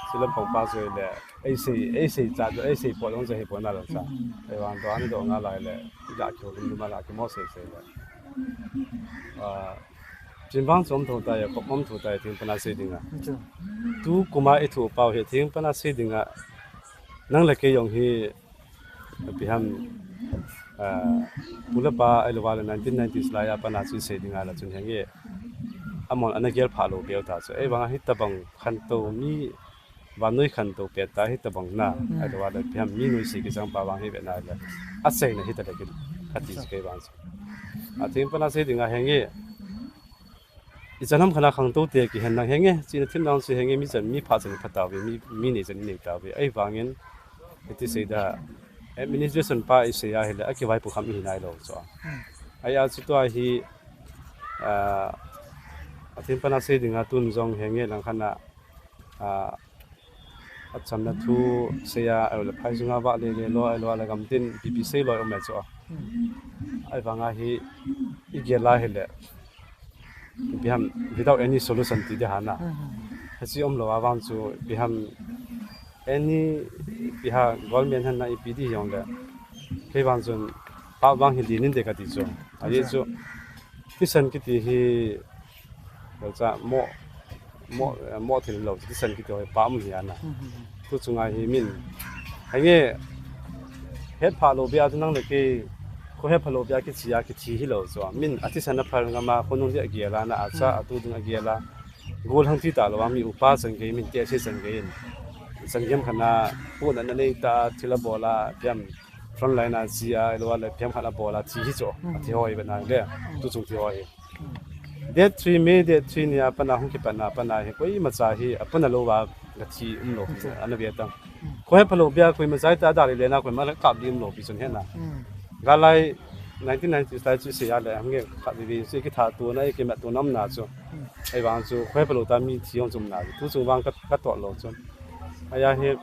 Silam pang pa chu le. Ei sei, ei sei cha, ei sei po long cha, hei po na long cha. Ei vang to ani do nga lai le. Ga kyo dum dum la ki mo sei sei le. Ah, chin vang chom tho ta ya, kop mom tho ta ya, thing pana sei dinga. Tu kuma i thu pau hi, thing pana sei dinga. Nang le kei jong hi, ipi ham, ah, pu le pa, ahilou le nineteen nineties lai a pana chu sei dinga la chun henge. Amon ana gel pha lo beu ta chu. Ei vang hi tabang khantou mi vannoi khantou pet ta hi tabang na, ahilou le ipi ham mi noise kichang pa vang hi ve na le. Aseina hi ta le kin, kati chu kei vang chu. A thing pana sei dinga henge. I chan ham khat a khangtou te kihen nang henge, china thim nang chu henge, mi chan mi pha chan pha tauve, mi, mi nei chan nei tauve. Ei vangin, iti sei da, administration pa i sei a hile, a kivaipo kham i hi nai lo chu. Ei a chu tua hi, ah, a thing pana sei dinga tun jong henge lang khat a, ah, a chamna thu sei a, ahilou le phai sunga vah le le lo, ahilou le gam tin, ipi ipi sei lo um e chu. Ei vanga hi, i gel a hile. Ipi ham, without any solution ti di hana. Hichi um lo a vang chu, ipi ham, any, ipi ha, government han na ipi di jong le. Kei vang chun, pa vang hi di nin de kati chu. Ahi chu, thisan kiti hi, lo cha, mo, mo, mo thil lo, thisan kiti hi pa um hi ana. Tu chunga hi min. Henge, het pha lo bia tu nang le kei, ko het pha lo bia kichi a kithi hi lo chu. Min a thisan a phal ngam a, ko nung dia gel a na a cha, a tu ding a gel a. Gol hang thi ta lo a mi upa chan gei, min te se chan gei in. Chan gem khat a, pu na na nei ta, thil a bol a, piam. Front line a chi a, ahilou le piam khat a bol a, thi hi chu. A thi hoi be na le, tu chung thi hoi. Date three, May date three ni a pana hung kipat na pana hi, koima cha hi, a pana lo va, ga thi um lo, ana ve tang. Ko het pha lo bia, koima cha ta da le na, koima la kap di um lo, pi chun he na. Ga lai, nineteen nineties lai chu sei a le, hang nge kap di di, sei ki tha tu na, ki mat tu nam na chu. Ei vang chu, ko het pha lo ta mi thi hong chum na, tu chung vang ka, ka to lo chun. Aya hi,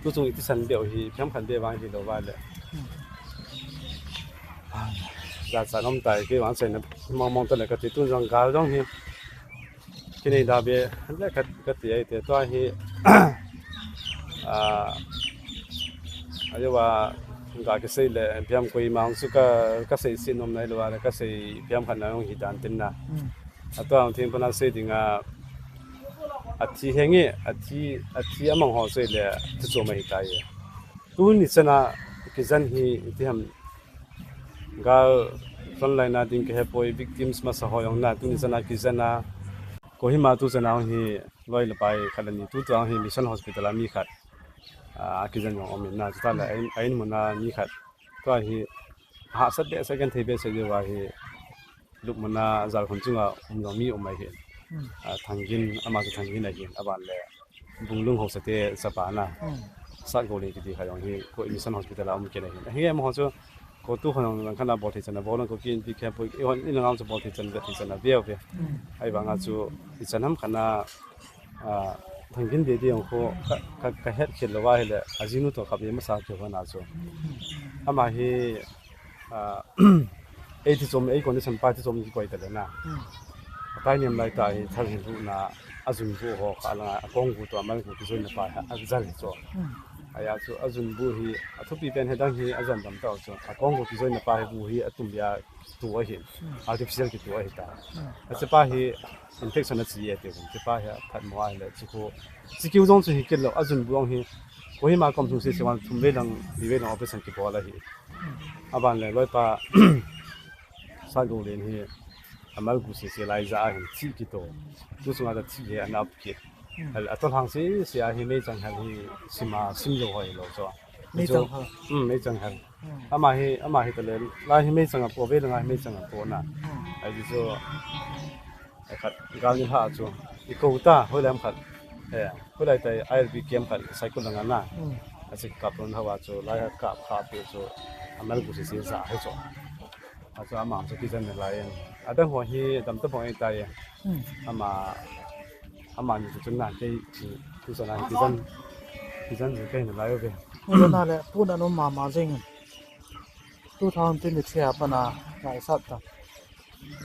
tu chung i thisan beu hi, phiam khan be vang hi lo va le. Za cha nom tai, kei vang chen mong mong ta le ka ti tun jong gal jong hi. Ki nei da be, le ka, ka ti ai te tua hi. Ah, ayo va, ga ki sei le, phiam koi mang su ka, ka sei si nom nai lo va le, ka sei phiam khan na jong hi dan tin na. A tua ang thing pana sei dinga, a thi henge, a thi, a thi a mang ho sei le, thu chom ahi tai. Tuni chana kijen hi, ti ham, gal frontline a ding ka he poi, victims masa ho jong na, tuni chana kijen a, Kohima tu chana hi, loi le pai khat le ni, tu tu ang hi Mission Hospital a mi khat, a, kijen jong um in na, chu ta le, a in, a in mun a mi khat, tua hi, hahsat behseh, kan thei behseh jeh uva hi, lupmuna jalkhun chunga um jong mi um ahi. Hmm. A, Thangin, ama chu Thangin ahi, aban le Bunglung Haosa te chapa na. Hmm. Satgolin kiti kha jong hi, ko Mission Hospital a um kit ahi. Ahi, amaho chu, ko tu khon jong lang khan a bol thei chan a bol, ko kin pi khe poi, i hon, i nangam chu bol thei chan, ve thei chan a ve ve. Hmm. Ahivanga chu, i chan ham khan a, a, Thangin Dedi jong kho ka, ka, ka het khel lou va ahile, a jinu toh kap le masa keu hon a chu. Ama hi, a, ei thi chom, ei condition pa thi chom kikoi ta le na. Hmm. A tai nem lai ta hi thal hin hu na, a jun bu ho kha la, a kong bu toh a mal bu kijoina pa hi a jal hi chu. Hmm. Aya chu a jun bu hi, a thupi pen he dang hi a jan dam ta chu. A kong bu kijoina pa hi bu hi a tum ya tu ahi. Hmm. Artificial kitu ahi ta. Hmm. A chepa hi infection a chi e ti kum, chepa hi a phat mo ahile, chi khu, chi kiu jong chu hi kit lou, a jun bu jong hi, Kohima kom thum se se wan thum vei lang, li vei lang operation kibol ahi. Hmm. Aban le, loipa, Satgolin hi, a mal gu se se lai ja ahin, thi kito. Tu sunga ta thi he, a nap kit. Hmm. Hal, a tol hang se se ahi, meichang hal hi, sima, sim lou hoi lou cho. Meichang hal. Hmm, meichang hal. Hmm. Ama hi, ama hi tale, lai hi meichang a po, vei langa hi meichang a po na. Hmm. Ai di chu, ai khat, gal ni ha chu, i ko ta, hoilai ham khat, eh, hoilai tai I R B camp khat, Saikul langa na. Hmm. A chi kap lon hawa chu, lai ha kap kap pi chu, a mal gu si si sa hai chu. Chu ama chu kijen nalai in. Adang ho hi damta bong ahitai. Hmm. Ama, amani chu chun na kei chu, chu sana kijen, kijen chu kei nalai uve. Ina le, puna nom mama jing. Two thousand twenty-three a pat a, ngaisah ta.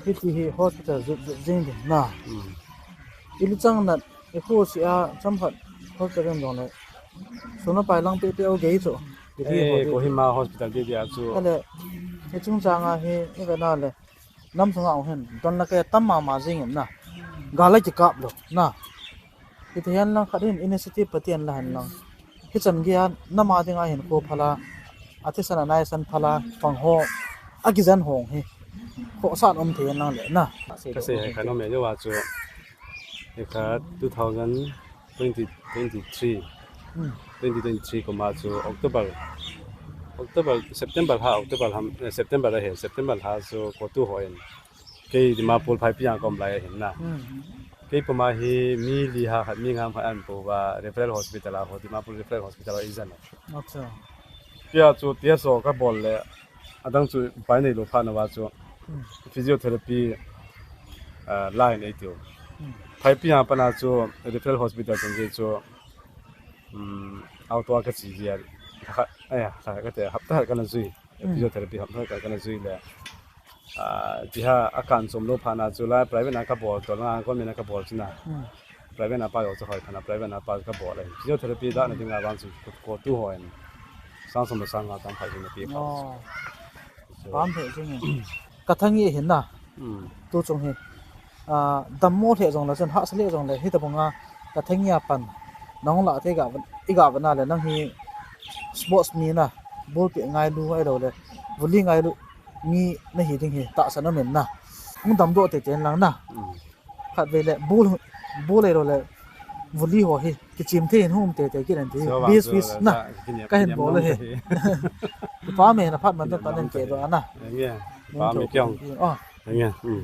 Hiti hi hospital jut jut jing ding na. Hmm. Ilu chang nat, ikhu si a, cham khat hospital jong le. Suna pai lang pe pe o gei chu. Hiti Eh, ho Kohima hospital ti dia chu. Kale, hi chung chang a hi, i ve na le. Nam sunga ong hin, don la ke tam mama jing in na. Gal la kikap lo, na. Hiti hen lang khat hin initiative Pathen la hen lang. Hichan gei a, nama dinga hin ko phala, athisan anaisan phala, pang ho, akijen hong hi. Khohsah um thei hen lang le na. Kasei hai khat nom e, jeh a chu, hikhat two thousand twenty twenty-three, Hmm. twenty twenty-three kum a chu October, October, September ha, October ham, eh, September ahi, September ha chu COTU hon. Kei Dimapur Phaipijang kom lai ahin na. Hmm. Kei puma hi mi li ha khat mi nga khat ahin pu uva referral hospital a ho, Dimapur referral hospital a ijen. Acha. Tia chu tia so kabol le adang chu pai nei lou phat nauva chu Hmm. physiotherapy, ah, line eitiu. Hmm. Phaipijang a pat a chu referral hospital chung gei chu, um, auto a kache jia. Kha, aya, kha, kate, hapta khat kana jui. Hmm. Physiotherapy hapta khat kana jui le. Ah, tiha akan chom lou phat a chu la private a kabol, tol nga government a kabol chu na. Hmm. Private a pa jong chu hoi phat a, private a pa kabol le. Physiotherapy dahna dinga vang chu COTU hon. Sang som le sang nga tam phat chu na pi phat. Oh. So, Pam he jing e. Ka thangi hin na. Hmm. Tu chung hi. Ah, dammo le jong le chun hahsa le jong le hi tabang a ka thangi a pan. Nang la te ga, i ga vana le nang hi sports mi na. Ball pe ngailu ahilou le. Volley ngailu mi nahi ding hi tahsan um in na. Hung damdoh tei tei lang na. Hmm. Khatvei le ball, ball ahilou le volley ho hi kichim thei in hung um tei tei kit in ti. Bis bis na. Kahin bol le hi. Kipa me na phat man to pan in ke do na. Nge. Pa me kiong. Oh. Nge. Hmm.